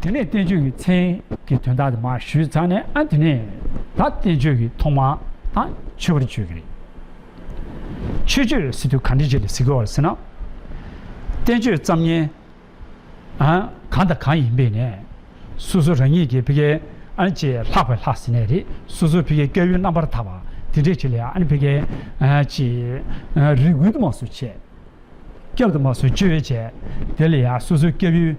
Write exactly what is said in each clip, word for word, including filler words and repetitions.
དེ་ནས་བསྟན་བཅོས་ཀྱི་མཚན་གྱི་དོན་དག་དེ་མར་ཞུས་ཚར་ནས། ཨ་དེ་ནས་ད་བསྟན་བཅོས་ཀྱི་ཐོག་མར་ད་མཆོད་པར་བརྗོད་ཀྱི་རེད། མཆོད་བརྗོད་ཟེར་དུས་ག་འདྲ་ཅིག་ལ་ཟེར་གྱི་ཡོད་རེད་ཟེར་ན། བསྟན་བཅོས་ཙམ་ཉན། ཨ་གང་དང་གང་ཡིན་པས་ནས། སོ་སོ་རང་ཉིད་ཀྱི་ཕ་གིའི་ཨ་ནི་ཅིག་ལྷག་པའི་ལྷ་ཟེར་ནའི་རེད། སོ་སོའི་ཕ་གིའི་སྐྱབས་ཡུལ་རྣམ་པར་དག་པ་དེ་འདྲས་ཅིག་ལ་ཡང་ཨ་ནི་ཕ་གིའི་ཨ་ཅིག་ཨ་རེ་སྐུལ་དུ་མ་སོགས་བྱས། སྐྱབས་དུ་མ་སོགས་བཅོལ་བྱས། དེ་ལ་ཡང་སོ་སོའི་སྐྱབས་ཡུལ་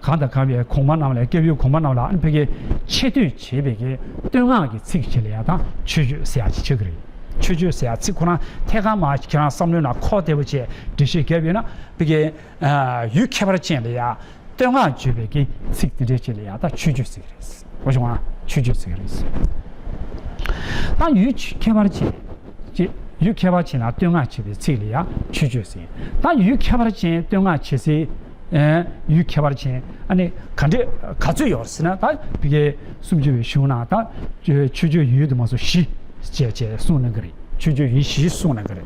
གང་དང་གང་བའི་གོང་མ་རྣམས་ལ། སྐྱབས་ཡུལ་གོང་མ་རྣམས་ལ་ཨ་ནི་ཕ་གིའི་ཆེ་བསྟོད་བྱེད་པའི་གི་བསྟོད་བསྔགས་ཀྱི་ཚིག་ཅིག་ལ་ཡང་ད་མཆོད་བརྗོད་ཟེར་ཡག་ཅིག་ཆགས་ཀྱི་རེད། མཆོད་བརྗོད་ཟེར་ཡག་ཚིག་ཁོ་རང་ཐད་ཀར་མར་ཁྱེད་རང་བསམ་བློའི་ནང་ཁོག་བདེ་པོ་བྱས་འགྲེལ་བཤད་བརྒྱབ་ཡོད་ན། ཕ་གིའི་ཡུལ་ཁྱད་པར་ཅན་ལ་ཡང་བསྟོད་བསྔགས་བརྗོད་པའི་གི་ཚིག་དེ་འདྲས་ཅིག་ལ་ཡང་ད་མཆོད་བརྗོད་ཟེར་གྱི་རེད། འོ་བྱུང་ང་། མཆོད་བརྗོད་ཟེར་གྱི་རེད། ད་ཡུལ་ཁྱད་པར་ཅན་ཅེས། ཡུལ་ཁྱད་པར་ཅན་ལ་བསྟོད་བསྔགས་བྱེད་པའི་ཚིག་ལ་ཡང་མཆོད་བརྗོད་ཟེར། ད་ཡུལ་ཁྱད་པར་ཅན་བསྟོད་བསྔགས་བྱེད་སའི་ཨེ་ཡུལ་ཁྱད་པར་ཅན་ཨ་ནི་ག་འདྲ་ག་ཚོད་ཡོད་ཟེར་ན། ད་ཕ་གིའི་སུམ་ཅུ་པའི་གཞུང་ནང་ད་མཆོད་བརྗོད་ཡུལ་དུ་མ་སོགས་བཞི་བྱས་བྱས་གསུངས་གནང་གི་རེད། མཆོད་བརྗོད་ཡུལ་བཞི་གསུངས་གནང་གི་རེད།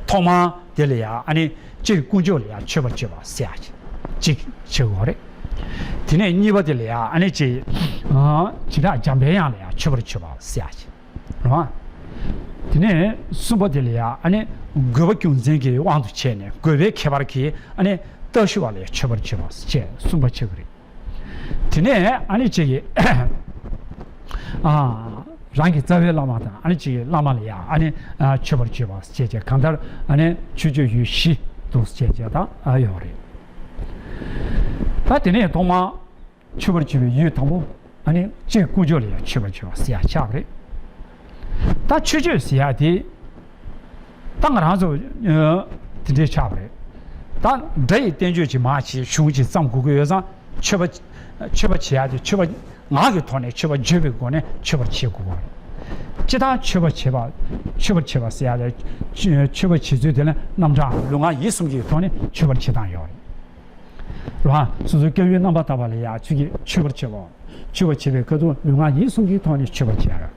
ཐོག་མར་དེ་ལ་ཡང་ཨ་ནི་སྤྱིར་དཀོན་མཆོག་ལ་ཡང་མཆོད་པར་བརྗོད་པ་ཟེར་ཡག་ཅིག་བྱེད་དགོས་རེད། དེ་ནས་གཉིས་པ་དེ་ལ་ཡང་ཨ་ནི་ཅིག་ཨ་བྱེ་བྲག་འཇམ་དཔལ་དབྱངས་ལ་ཡང་མཆོད་པར་བརྗོད་པ་ཟེར་ཡག་ཅིག་རེད་བ། དེ་ནས་གསུམ་པ་དེ་ལ་ཡང་ཨ་ནི་དགོས་པ་རྒྱུ་མཚན་གྱི་དབང་དུ་བྱས་ནས་དགོས་པའི་ཁྱད་པར་གྱིས་ཨ་ནི་རྟག་ཞུ་བ་ལ་ཡང་མཆོད་པར་བརྗོད་པ་ཟེར་གསུམ་པ་ཆགས་ཀྱི་རེད། དེ་ནས་ཨ་ནི་ཅིག་གིས་ཨ་རང་གི་རྩ་བའི་བླ་མ་དང་ཨ་ནི་ཅིག་གིས་བླ་མ་ལ་ཡང་ཨ་ནི་ཨ་མཆོད་པར་བརྗོད་པ་བྱས་བྱས། གང་ལྟར་ཨ་ནི་མཆོད་བརྗོད་ཡུལ་བཞི་འདུག་བྱས་བྱས་ད་ཨ་ཡོད་རེད། ད་དེ་ནས་ཐོག་མར་མཆོད་པར་བརྗོད་པའི་ཡུལ་དང་པོ་ཨ་ནི་སྤྱིར་དཀོན་མཆོག་ལ་ཡང་མཆོད་པར་བརྗོད་པ་ཟེར་ཡག་ཆགས་པ་རེད། ད་མཆོད་བརྗོད་ཟེར་ཡག་དེ་ད་ང་རང་ཚོ་ཨ་དེ་འདྲའི་ཆགས་པ་རེད། ད་སྒྲ་ཡི་བསྟན་བཅོས་ཅིག་མར་བྱས་གཞུང་ཅིག་བརྩམས་དགོས་ཀྱི་ཡོད་ཙང་། མཆོད་པ་མཆོད་པ་བྱེད་ཡག་དེ་མཆོད་པ་ངག་གི་ཐོག་ནས་མཆོད་པ་བརྗོད་པའི་སྒོ་ནས་མཆོད་པར་བྱེད་དགོས་པ་རེད། སྤྱིར་བཏང་མཆོད་པ་བྱེད་པ། མཆོད་པར་བྱེད་པ་ཟེར་ཡག་དེ་མཆོད་པ་བྱེད་ཚུལ་དེ་ལ་རྣམ་གྲངས་ལུས་ངག་ཡིད་གསུམ་གྱི་ཐོག་ནས་མཆོད་པར་བྱེད་སྟངས་ཡོད་རེད། རེད་བ། སོ་སོའི་སྐྱབས་ཡུལ་རྣམ་པར་དག་པ་ལ་ཡང་ཁྱོད་ཀྱིས་མཆོད་པར་བྱེད་པ། མཆོད་པ་བྱེད་པའི་ཁ་ཐུག་ལུས་ངག་ཡིད་གསུམ་གྱི་ཐོག་ནས་མཆོད་པ་བྱེད་ཡ།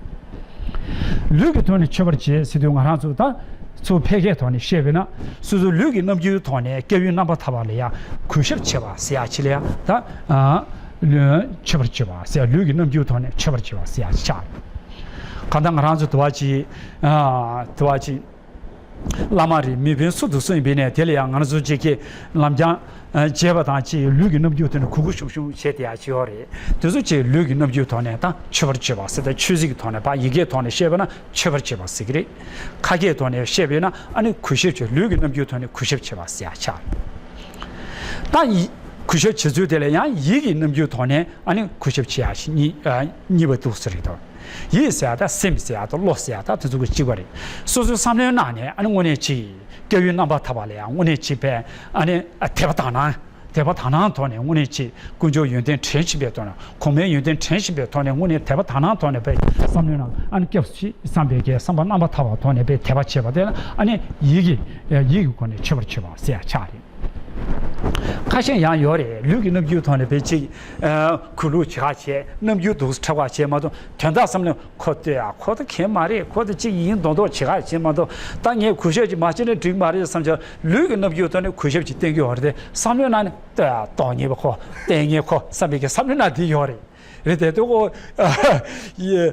ལུས་ཀྱི་ཐོག་ནས་མཆོད་པར་བྱེད་ཟེར་དུས་ང་རང་ཚོ་ད་ཚུར་ཕལ་སྐད་ཐོག་ནས་བཤད་པས་ན། སོ་སོའི་ལུས་ཀྱི་རྣམ་འགྱུར་ཐོག་ནས་སྐྱབས་ཡུལ་རྣམ་པར་དག་པ་ལ་ཡང་གུས་ཞབས་བྱེད་པ་ཟེར་ཡ་ཅིག་ལ་ཡང་ད་ཨ་ལུས་མཆོད་པར་བྱེད་པ་ཟེར་ཡ། ལུས་ཀྱི་རྣམ་འགྱུར་ཐོག་ནས་མཆོད་པར་བྱེད་པ་ཟེར་ཡ་ཅིག་ཆགས། གང་ལྟར་ང་རང་ཚོ་དུ་བ་ཅིག་ཨ་དུ་བ་ཅིག་བླ་མ་རེད། མི་ཕན་སུ་དང་སུ་ཡིན་པའི་ནས། དེ་ལ་ཡང་ང་ཚོ་ཅིག་གིས་ལམ་སྦྱང་བྱས་པ་དང་ཅིག་ལུས་ཀྱི་རྣམ་འགྱུར་དེ་ནི་གུས་གུས་ཞུམ་ཞུམ་བྱས་ཏེ་ཡང་ཅིག་ཡོད་རེད། དེ་ཚོ་ཅིག་ལུས་ཀྱི་རྣམ་འགྱུར་ཐོག་ནས་ད་མཆོད་པར་བརྗོད་པ་ཟེར་ཏེ། ཆོས་ཚིག་གི་ཐོག་ནས་ཕར་ཡི་གེའི་ཐོག་ནས་བཤད་པ་ན་མཆོད་པར་བརྗོད་པ་ཟེར་གྱི་རེད། ཁ་སྐད་ཐོག་ནས་བཤད་པས་ན་ཨ་ནི་གུས་ཞབས་བྱེད། ལུས་ཀྱི་རྣམ་འགྱུར་ཐོག་ནས་གུས་ཞབས་བྱེད་པ་ཟེར་ཡ་ཆགས། ད་ཡི་གུས་ཞབས་བྱེད་ཚུལ་དེ་ལ་ཡང་ཡིད་ཀྱི་རྣམ་འགྱུར་ཐོག་ནས་ཨ་ནི་གུས་ཞབས་བྱེད་ཡ་ཞིག་གཉིས་ཨ་གཉིས་པ་འདུག་ཟེར་གྱི་འདུག་ཡིད་ཟེར་ཡ་དང་སེམས་ཟེར་ཡ་དང་བློ་ཟེར་ཡ་དང་དེ་ཚོ་གི་གཅིག་པ་རེད། སོ་སོའི་བསམ་བློའི་ནང་ནས་ཨ་ནི་དངོས་གནས་ཅིག་སྐྱབས་ཡུལ་རྣམ་པར་དག་པ་ལ་ཡང་དངོས་གནས་ཅིག་པས་ཨ་ནི་ཨ་དད་པ་དག་སྣང་། དད་པ་དག་སྣང་ཐོག་ནས་དངོས་གནས་ཅིག་དཀོན་མཆོག་ཡོན་ཏན་དྲན་བཞིན་པའི་ཐོག་ནས། གོང་མའི་ཡོན་ཏན་དྲན་བཞིན་པའི་ཐོག་ནས་དངོས་གནས་དད་པ་དག་སྣང་ཐོག་ནས་པས་བསམ་བློའི་ནང་ཨ་ནི་སྐྱབས་སུ་མཆི་བསམ་པའི་གི་བསམ་པ་རྣམ་པར་དག་པའི་ཐོག་ནས་པས་དད་པ་བྱེད་པ་དེ་ལ་ཨ་ནི་ཡིད་ཀྱི་ཡིད་ཀྱི་སྒོ་ནས་མཆོད་པར་བྱེད་པ་ཟེར་ཡ་ཆགས་རེད། ཁ་ཤས་ཡང་ཡོད་རེད། ལུས་ཀྱི་རྣམ་འགྱུར་ཐོག་ནས་དཔེ་ཅིག་ཨ་གུས་ལུགས་བྱེད་ཁ་བྱས། རྣམ་འགྱུར་འདུག་སེ་འཁྲབ་ཁ་བྱས་མ་གཏོགས། དོན་དག་བསམ་ན་ཁོ་ལྟོས་ཨ་ཁོ་ད་མཁན་མ་རེད། ཁོ་ད་ཅིག་ཡིན་མདོག་མདོག་བྱེད་ཁ་བྱས་མ་གཏོགས། ད་ངས་གུས་ཞབས་ཅིག་མ་བྱས་ན་འགྲིག་མ་རེད་བསམ་ཀྱང་། ལུས་ཀྱི་རྣམ་འགྱུར་ཐོག་ནས་གུས་ཞབས་ཅིག་བསྟན་གྱི་ཡོད་རེད་དེ། བསམ་བློའི་ནང་ནས་ལྟོས་ཨ་སྟོང་ཉེས་པ་ཁོ། ལྟས་ངན་ཁོ་བསམ་པའི་གི་བསམ་བློའི་ནང་འདི་ཡོད་རེད། རེད་དེ། ལྟོས་ཁོ་ཡི་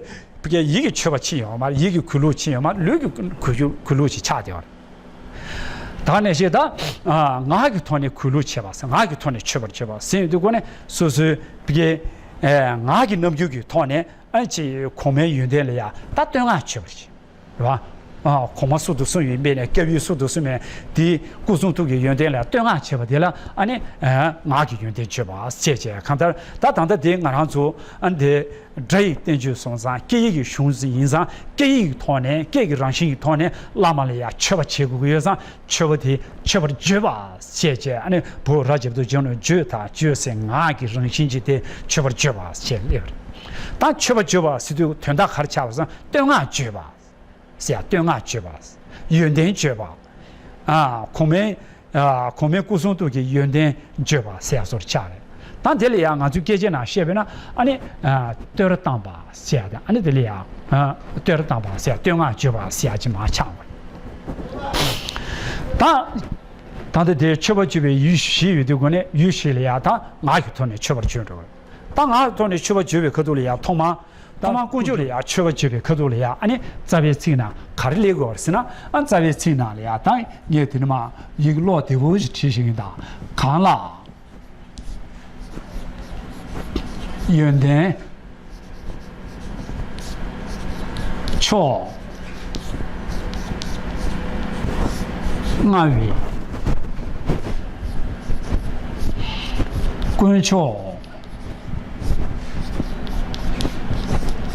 ཡིད་ཀྱི་མཆོད་པ་ཕྱིན་ཡོད་མ་རེད། ཡིད་ཀྱི་གུས་ལུགས་ཕྱིན་ཡོད་མ་རེད། ལུས་ཀྱི་གུས་ཞབས་གུས་ལུགས་ཅིག་ཆགས་བསྡད་ཡོད་རེད། ད་ནས་ཤེས་ད། ཨ་ངག་གི་ཐོག་ནས་གུས་ལུགས་བྱེད་པ་ཟེར། ངག་གི་ཐོག་ནས་མཆོད་པར་བྱེད་པ་ཟེར་ཡོང་དུས་སྒོ་ནས་སོ་སོའི་ཕ་གིའི་ཨེ་ངག་གི་རྣམ་འགྱུར་གྱི་ཐོག་ནས་ཨ་ཅེ་གོང་མའི་ཡོན་ཏན་ལ་ཡང་ད་བསྟོད་བསྔགས་བརྗོད་པར་བྱེད། རེད་བ། ཨ་གོང་མ་སུ་དང་སུ་ཡིན་པའི་ནས། སྐྱབས་ཡུལ་སུ་དང་སུ་མེད་དེའི་སྐུ་གསུང་ཐུགས་ཀྱི་ཡོན་ཏན་ལ་བསྟོད་བསྔགས་བྱེད་པ་དེ་ལ་ཨ་ནི་ཨེ་ངག་གི་ཡོན་ཏན་བརྗོད་པ་ཞེས་བྱས། གང་ལྟར་ད་ད་ལྟ་དེ་ང་རང་ཚོ་ཨ་འདི། སྒྲ་ཡི་བསྟན་བཅོས་སོང་ཙང་སྐད་ཡིག་གི་གཞུང་ཡིན་ཙང་སྐད་ཡིག་གི་ཐོག་ནས། སྐད་ཀྱི་རང་བཞིན་གྱི་ཐོག་ནས་བླ་མ་ལ་ཡང་མཆོད་པ་བྱེད་དགོས་ཀྱི་ཡོད་ཙང་། མཆོད་པ་དེ་མཆོད་པར་བརྗོད་པ་ཞེས་བྱས། ཨ་ནི་བོད་ར་བརྗབ་ཏུ་བརྗོད་ནས་བརྗོད་དང་བརྗོད་ཟེར་ངག་གི་རང་བཞིན་གྱི་དེ་མཆོད་པར་བརྗོད་པ་ཞེས་སླེབས་པ་རེད། ད་མཆོད་པ་བརྗོད་པ་ཟེར་དུས་དོན་དག་ག་རེ་ཆགས་པ་ཟེར་ན། བསྟོད་བསྔགས་བརྗོད་པ་ཟེར། བསྟོད་བསྔགས་བརྗོད་པ། ཡོན་ཏན་བརྗོད་པ། ཨ་གོང་མའི་ཨ་གོང་མའི་སྐུ་གསུང་ཐུགས་ཀྱི་ཡོན་ཏན་བརྗོད་པ་ཟེར་ཡ་བཟོ་འདྲ་ཆགས་རེད། ད་དེ་ལ་ཡང་ང་ཚོའི་སྐད་ཆའི་ནང་བཤད་པས་ན་ཨ་ནི་ཨ་བསྟོད་ར་བཏང་བ་ཟེར་ཡ་དང་། ཨ་ནི་དེ་ལ་ཡང་ཨ་བསྟོད་ར་བཏང་བ་ཟེར་ཡ། བསྟོད་བསྔགས་བརྗོད་པ་ཟེར་ཡ་ཅིག་མར་ཆགས་པ་རེད། ད་ད་ལྟ་དེ་མཆོད་པ་བརྗོད་པའི་ཡུལ་བཞི་ཡོད་དུས་སྒོ་ནས་ཡུལ་བཞི་ལ་ཡང་ད་ངག་གི་ཐོག་ནས་མཆོད་པར་བརྗོད་འགྲོ་བ་རེད། ད་ང་ཐོག་ནས་མཆོད་པ་བརྗོད་པའི་ཁ་ཐུག་ལ་ཡ་ཐོག་མ། ཐོག་མ་དཀོན་མཆོག་ལ་ཡ་མཆོད་པ་བརྗོད་པའི་ཁ་ཐུག་ལ་ཡ་ཨ་ནི་རྩ་བའི་ཚིག་ནང་ག་རེ་སླེབས་དགོས་རེད་ཟེར་ན། ཨ་རྩ་བའི་ཚིག་ནང་ལ་ཡ་ད་ངས་དེ་ནས་མ་ཡི་གེ་ཀློག་བདེ་པོ་ཞིག་བྲིས་ཤིག་ཡིན། ད་གང་ལ། ཡོན་ཏན་མཆོག་མངའ་བའི་དཀོན་མཆོག་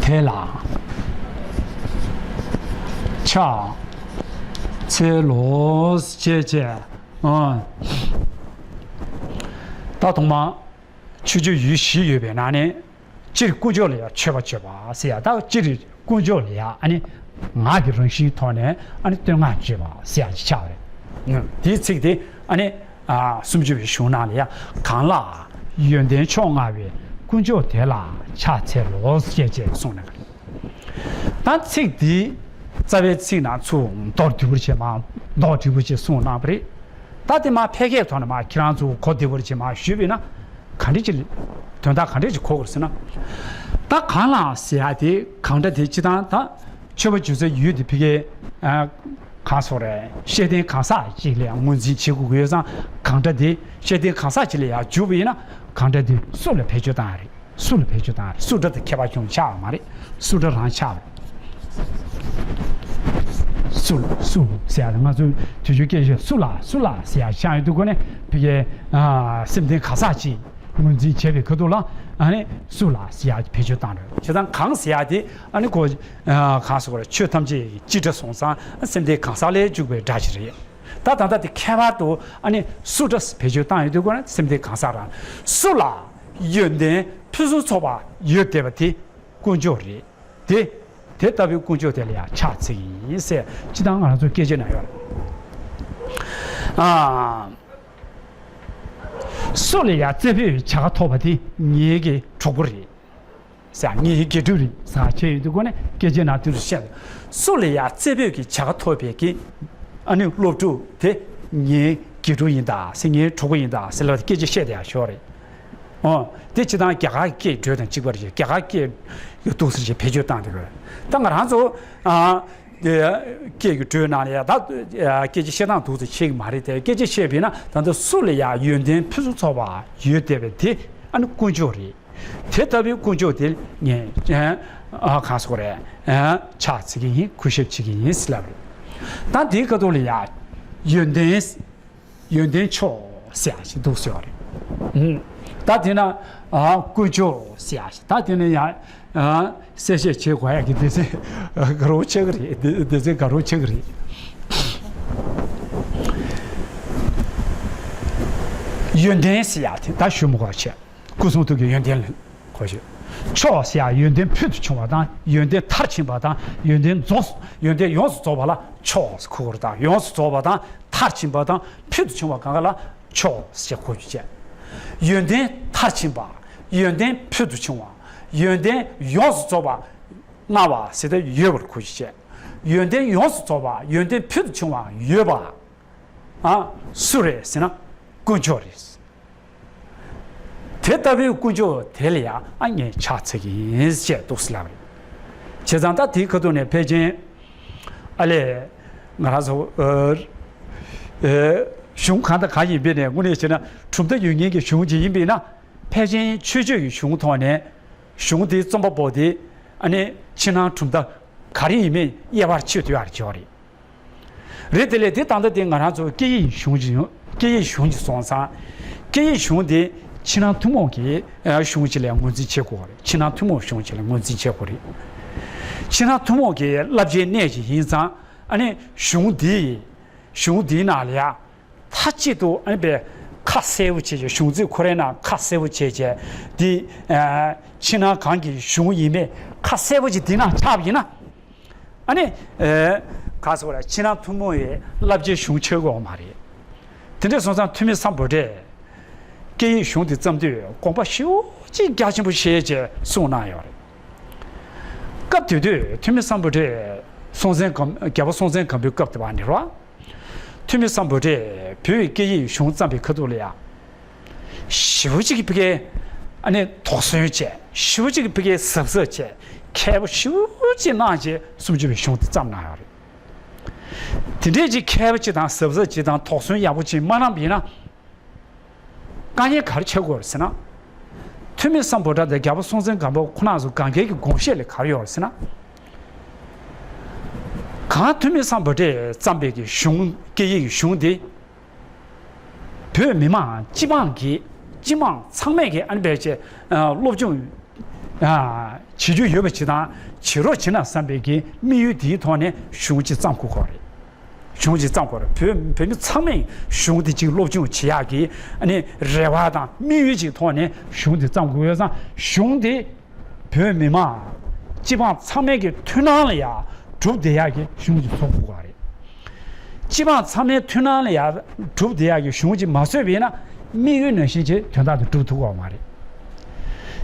དེ་ལ་ཕྱག་འཚལ་ལོ། ཅེས་བྱས། ཨ། ད་ཐོག་མ་མཆོད་བརྗོད་ཡུལ་བཞི་ཡོད་པའི་ནང་ནས། སྤྱིར་དཀོན་མཆོག་ལ་ཡང་མཆོད་པ་བརྗོད་པ་ཟེར་ཡ། ད་སྤྱིར་དཀོན་མཆོག་ལ་ཡང་ཨ་ནི་ངག་གི་རང་བཞིན་ཐོག་ནས་ཨ་ནི་བསྟོད་བསྔགས་བརྗོད་པ་ཟེར་ཡ་ཅིག་ཆགས་པ་རེད། དེའི་ཚིག་དེ་ཨ་ནི་ཨ་སུམ་ཅུ་པའི་གཞུང་ནང་ལ་ཡང་། གང་ལ་ཡོན་ཏན་མཆོག་མངའ་བའི་དཀོན་མཆོག་དེ་ལ་ཕྱག་འཚལ་ལོ། ཞེས་བྱས་གསུངས་གནང་བ་རེད། ད་ཚིག་འདི་རྩ་བའི་ཚིག་ནང་ཚུར་མདོར་བསྡུས་པར་བྱས་མ་མདོར་བསྡུས་པར་བྱས་གསུངས་གནང་བ་རེད། ད་དེ་མ་ཕལ་སྐད་ཐོག་ནས་མ་ཁྱེད་རང་ཚོ་གོ་བདེ་བར་བྱས་མ་ཞུས་པས་ན། ག་འདྲ་ཅིག་དོན་དག་ག་འདྲ་ཅིག་གོ་དགོས་ཟེར་ན། ད་གང་ལ་ཟེར་ཡ་དེ་གང་འདྲ་དེ་སྤྱིར་བཏང་ད་མཆོད་པ་བརྗོད་སའི་ཡུལ་དེ་ཕ་གིའི་ཨ་གང་སོགས་རེད། ཤེས་ལྡན་གང་ཟག་ཅིག་ལ་ཡང་ངོས་འཛིན་བྱེད་དགོས་ཀྱི་ཡོད་ཙང་། གང་འདྲ་དེ་ཤེས་ལྡན་གང་ཟག་ཅིག་ལ་ཡང་འཇུག་པ་ཡིན་ན། གང་འདྲ་དེ་སུ་ལ་བེད་སྤྱོད་བཏང་ཡ་རེད། སུ་ལ་བེད་སྤྱོད་བཏང་། སུ་འདྲ་དང་ཁྱད་པར་ཅུང་ཆགས་པ་མ་རེད། སུ་འདྲ་རང་ཆགས་པ་རེད། སུ་ལ་སུ་ཟེར་ཡ་དེ་ང་ཚོའི་དུས་རྒྱུན་སྐད་ཆ་སུ་ལ་སུ་ལ་ཟེར་ཡ་ཤང་ཡོད་དུས་གོ་ནས་ཕ་གིའི་ཨ་སེམས་ལྡན་གང་ཟག་ཅིག་ངོས་འཛིན་བྱས་པའི་ཁ་ཐུག་ལ་ཨ་ནི་སུ་ལ་ཟེར་ཡ་བེད་སྤྱོད་བཏང་རེད། བྱས་ཙང་གང་ཟེར་ཡ་དེ་ཨ་ནི་ཁོ་ཨ་གང་ཟེར་དགོས་རེད། ཆོས་ཐམས་ཅད་ཀྱི་སྤྱི་སྒྲ་སོང་ཙང་སེམས་ལྡན་གང་ཟག་ལ་འཇུག་པའི་སྒྲ་ཞིག་རེད། ད་ད་ལྟ་དེ་ཁྱད་པར་དུ་ཨ་ནི་སུ་འདྲ་བེད་སྤྱོད་བཏང་ཡོད་དུས་གོ་ནས་སེམས་ལྡན་གང་ཟག་རང་སུ་ལ་ཡོན་ཏན་ཕུན་སུམ་ཚོགས་པ་ཡོད་བསྡད་པ་དེ་དཀོན་མཆོག་རེད། དེ་དེ་ལྟ་བུའི་དཀོན་མཆོག་དེ་ལ་ཡང་ཕྱག་འཚལ་གྱི་ཡིན་ཟེར། སྤྱིར་བཏང་ང་རང་ཚོའི་སྐད་ཆའི་ནང་ཡོད་རེད། ཨ། སུ་ལ་ཡང་བརྩེ་ཕུད་བྱ་དགའ་ཐོབ་པ་དེ་ངེད་ཀྱི་གྲོགས་པོ་རེད། ཟེར་ངའི་དགེ་ཕྲུག་རེད་ཟེར་བྱས་ཡོད་དུས་གོ་ནས་སྐད་ཆའི་ནང་དུ་བཤད། སུ་ལ་ཡང་བརྩེ་ཕུད་ཀྱི་བྱ་དགའ་ཐོབ་པའི་གི་ཨ་ནི་སློབ་ཕྲུག་དེ་ངའི་དགེ་ཕྲུག་ཡིན་ད་ཟེར། ངའི་གྲོགས་པོ་ཡིན་ད་ཟེར་ལབ་སྐད་ཆ་བཤད་བསྡད་ཡ་ཞོར་རེད། ཨོ། དེ་སྤྱིར་བཏང་རྒྱ་གར་སྐད་འགྲོས་དང་གཅིག་པ་རེད། རྒྱ་གར་སྐད་འདུག་ཟེར་བྱས་བེད་སྤྱོད་བཏང་བསྡད་ཡོད་རེད། ད་ང་རང་ཚོ་ཨ་སྐད་ཀྱི་འགྲོས་ནང་ལ་ཡ་ད་སྐད་ཆ་བཤད་སྟངས་འདུག་ཟེར་ཤེས་ཀྱི་མ་རེད་དེ། སྐད་ཆ་བཤད་པས་ན་ད་ལྟ་སུ་ལ་ཡང་ཡོན་ཏན་ཕུན་སུམ་ཚོགས་པ་ཡོད་བསྡད་པ་དེ་ཨ་ནི་དཀོན་མཆོག་རེད། དེ་ལྟ་བུའི་དཀོན་མཆོག་དེ་ངས་ཨ་གང་ཟེར་དགོས་རེད། ཨ་ཕྱག་འཚལ་གྱི་ཡིན། གུས་ཞབས་བྱེད་ཀྱི་ཡིན་ཟེར་ལབ་རེད། ད་དེའི་ཁ་ཐུག་ལ་ཡ་ཡོན་ཏན་ཡོན་ཏན་མཆོག་ཟེར་ཡ་ཞིག་འདུག་ཟེར་བ་རེད། ཨུམ། ད་དེ་ན་ཨ་དཀོན་མཆོག་ཟེར་ཡ་ཞིག་ད་དེ་ནས་ཡང་ཨ་གསལ་བཤད་བྱེད་དགོས་ཡ་གི་སྡེ་ཚན་དགའ་རབ་ཆགས་ཀྱི་རེད། སྡེ་སྡེ་ཚན་དགའ་རབ་ཆགས་ཀྱི་རེད། ཡོན་ཏན་ཟེར་ཡ་དེ་ད་ཞུ་མི་དགོས་བྱས། སྐུ་གསུང་ཐུགས་ཀྱི་ཡོན་ཏན་ལ་གོ་ཞུ། མཆོག་ཟེར་ཡ་ཡོན་ཏན་ཕུལ་དུ་བྱུང་བ་དང་། ཡོན་ཏན་མཐར་ཕྱིན་པ་དང་། ཡོན་ཏན་རྫོགས། ཡོན་ཏན་ཡོངས་སུ་རྫོགས་པ་ལ་མཆོག་ཟེར་གོ་དགོས་རེད། ད་ཡོངས་སུ་རྫོགས་པ་དང་མཐར་ཕྱིན་པ་དང་ཕུལ་དུ་བྱུང་བ་གང་ག་ལ་མཆོག་ཟེར་གོ་རྒྱུ་བྱས། ཡོན་ཏན་མཐར་ཕྱིན་པ། ཡོན་ཏན་ཕུལ་དུ་བྱུང་བ། ཡོན་ཏན་ཡོངས་སུ་རྫོགས་པ་མངའ་བ་ཟེར་ཏེ་ཡོད་པར་གོ་རྒྱུ་བྱས། ཡོན་ཏན་ཡོངས་སུ་རྫོགས་པ། ཡོན་ཏན་ཕུལ་དུ་བྱུང་བ་ཡོད་པ། ཨ་སུ་རེད་ཟེར་ན་དཀོན་མཆོག་རེད། དེ་ལྟ་བུའི་དཀོན་མཆོག་དེ་ལ་ཡང་ཨ་ངས་ཕྱག་འཚལ་གྱི་ཡིན་ཞེས་འདུག་ཟེར་ལབ་རེད། བྱས་ཙང་ད་དེའི་ཁ་ཐུག་ནས་ཕལ་ཆེར་ཨ་ལས་ང་རང་ཚོ་ཨ་ཨ་གཞུང་གང་དང་གང་ཡིན་པའི་ནས་དངོས་གནས་བྱས་ན་གྲུབ་མཐའ་ཡོད་མཁན་གྱི་གཞུང་ཅིག་ཡིན་པས་ན། ཕལ་ཆེར་ཆོས་སྤྱོད་ཀྱི་གཞུང་ཐོག་ནས་གཞུང་དེའི་རྩོམ་པ་པོ་དེ་ཨ་ནི་ཕྱི་ནང་གྲུབ་མཐའ་ག་རེ་ཡིན་མིན་དབྱེ་བ་ཕྱེ་ཐུབ་ཡག་ཅིག་ཡོད་རེད། རེད། དེ་ལས་དེ་ད་ལྟ་དེ་ང་རང་ཚོ་སྐད་ཡིག་གཞུང་ཅིག་ཡོད། སྐད་ཡིག་གཞུང་ཅིག་སོང་ཙང་། སྐད་ཡིག་གཞུང་དེ་ཕྱི་ནང་ཐུན་མོང་གི་ཨ་གཞུང་ཅིག་ལ་ངོས་འཛིན་བྱེད་དགོས་པ་རེད། ཕྱི་ནང་ཐུན་མོང་གཞུང་ཅིག་ལ་ངོས་འཛིན་བྱེད་དགོས་རེད། ཕྱི་ནང་ཐུན་མོང་གི་བསླབ་བྱའི་གནས་ཅིག་ཡིན་ཙང་། ཨ་ནི་གཞུང་དེ་ཡི་གཞུང་དེའི་ནང་ལ་ཡ་མཐའ་གཅིག་ཏུ་ཨ་ནི་པའི་ཁ་གསལ་པོ་བྱས་བྱས། གཞུང་ཚིག་ཁོ་རའི་ནང་ཁ་གསལ་པོ་བྱས་བྱས་དེ་ཨ་ཕྱི་ནང་གང་གི་གཞུང་ཡིན་མིན་ཁ་གསལ་པོ་ཅིག་དེའི་ནང་ཆགས་པ་ཡིན་ན། ཨ་ནི་ཨེ་ག་ཟེར་བ་རེད། ཕྱི་ནང་ཐུན་མོང་བའི་བསླབ་བྱའི་གཞུང་ཆགས་ཀྱི་ཡོད་མ་རེད། དེ་འདྲ་སོང་ཙང་ཐོན་མི་སམ་བྷོ་ཊས་སྐད་ཡིག་གཞུང་དེ་བརྩམས་དུས་དགོངས་པ་ཞེ་པོ་ཅིག་རྒྱ་ཆེན་པོ་བཞེས་བྱས་གསུངས་གནང་ཡོད་རེད། སྐབས་དེ་དུས་ཐོན་མི་སམ་བྷོ་ཊས་སྲོང་བཙན་སྒམ་རྒྱལ་པོ་སྲོང་བཙན་སྒམ་པོའི་སྐབས་དེ་བ་ནི་རེད་བ། ཐོན་མི་སམ་བྷོ་ཊས་བོད་ཀྱི་སྐད་ཡིག་གཞུང་བརྩམས་པའི་ཁ་ཐུག་ལ་ཡ། ཞེ་པོ་ཅིག་གི་ཕ་གིའི་ ཨ་ནི་དོགས་ཟོན་བྱས། ཞེ་པོ་ཅིག་ཕ་གིའི་གཟབ་གཟབ་བྱས། མཁས་པོ་ཞེ་པོ་ཅིག་གནང་བྱས་སུམ་ཅུ་པའི་གཞུང་དེ་བརྩམས་གནང་ཡོད་རེད། དེ་འདྲས་ཅིག་མཁས་པོ་ཅིག་དང་གཟབ་གཟབ་ཅིག་དང་དོགས་ཟོན་ཡག་པོ་ཅིག་མ་གནང་བ་ཡིན་ན། དཀའ་ངལ་ག་རེ་ཆགས་ཀྱི་ཡོད་རེད་ཟེར་ན། ཐོན་མི་སམ་བྷོ་ཊ་དང་རྒྱལ་པོ་སྲོང་བཙན་སྒམ་པོ་ཁོ་རང་ཚོ་སྒང་གའི་གི་དགོངས་བཞེད་ལ་ག་རེ་ཡོད་རེད་ཟེར་ན། གང་ཐོན་མི་སམ་བྷོ་ཊས་བརྩམས་པའི་གི་གཞུང་། སྐད་ཡིག་གི་གཞུང་དེ། བོད་མི་མང་སྤྱི་འབངས་ཀྱི། སྤྱི་དམངས་ཚང་མས་ཀྱི་ཨ་ནི་ཕལ་ཆེར་སློབ་སྦྱོང་བྱེད་རྒྱུ་ཡོད་པ་ཅིག་དང་བྱེད་རོགས་བྱེད་ན་བསམ་པའི་གི་དམིགས་ཡུལ་དེའི་ཐོག་ནས་གཞུང་ཅིག་བརྩམས་དགོས་ཀྱི་རེད། གཞུང་ཅིག་བརྩམས་དགོས་རེད། བོད་བོད་མི་ཚང་མས་གཞུང་དེ་ཅིག་སློབ་སྦྱོང་བྱེད་ཡག་གི་ཨ་ནི་རེ་བ་དང་དམིགས་ཡུལ་ཅིག་ཐོག་ནས་གཞུང་དེ་བརྩམས་དགོས་ཡོད་ཙང་། གཞུང་དེ་བོད་མི་མང་སྤྱི་འབངས་ཚང་མས་ཀྱི་མཐུན་སྣང་ལ་ཡང་གྲུབ་བསྡད་ཡག་གི་གཞུང་ཅིག་བཟོ་དགོས་པ་རེད། སྤྱི་འབངས་ཚང་མའི་མཐུན་སྣང་ལ་ཡང་གྲུབ་བསྡད་ཡག་གི་གཞུང་ཅིག་མ་བཟོས་པ་ཡིན་ན། དམིགས་ཡུལ་ནང་བཞིན་ཅིག་དོན་དག་དེ་འགྲུབ་ཐུབ་ཀྱི་ཡོད་མ་རེད།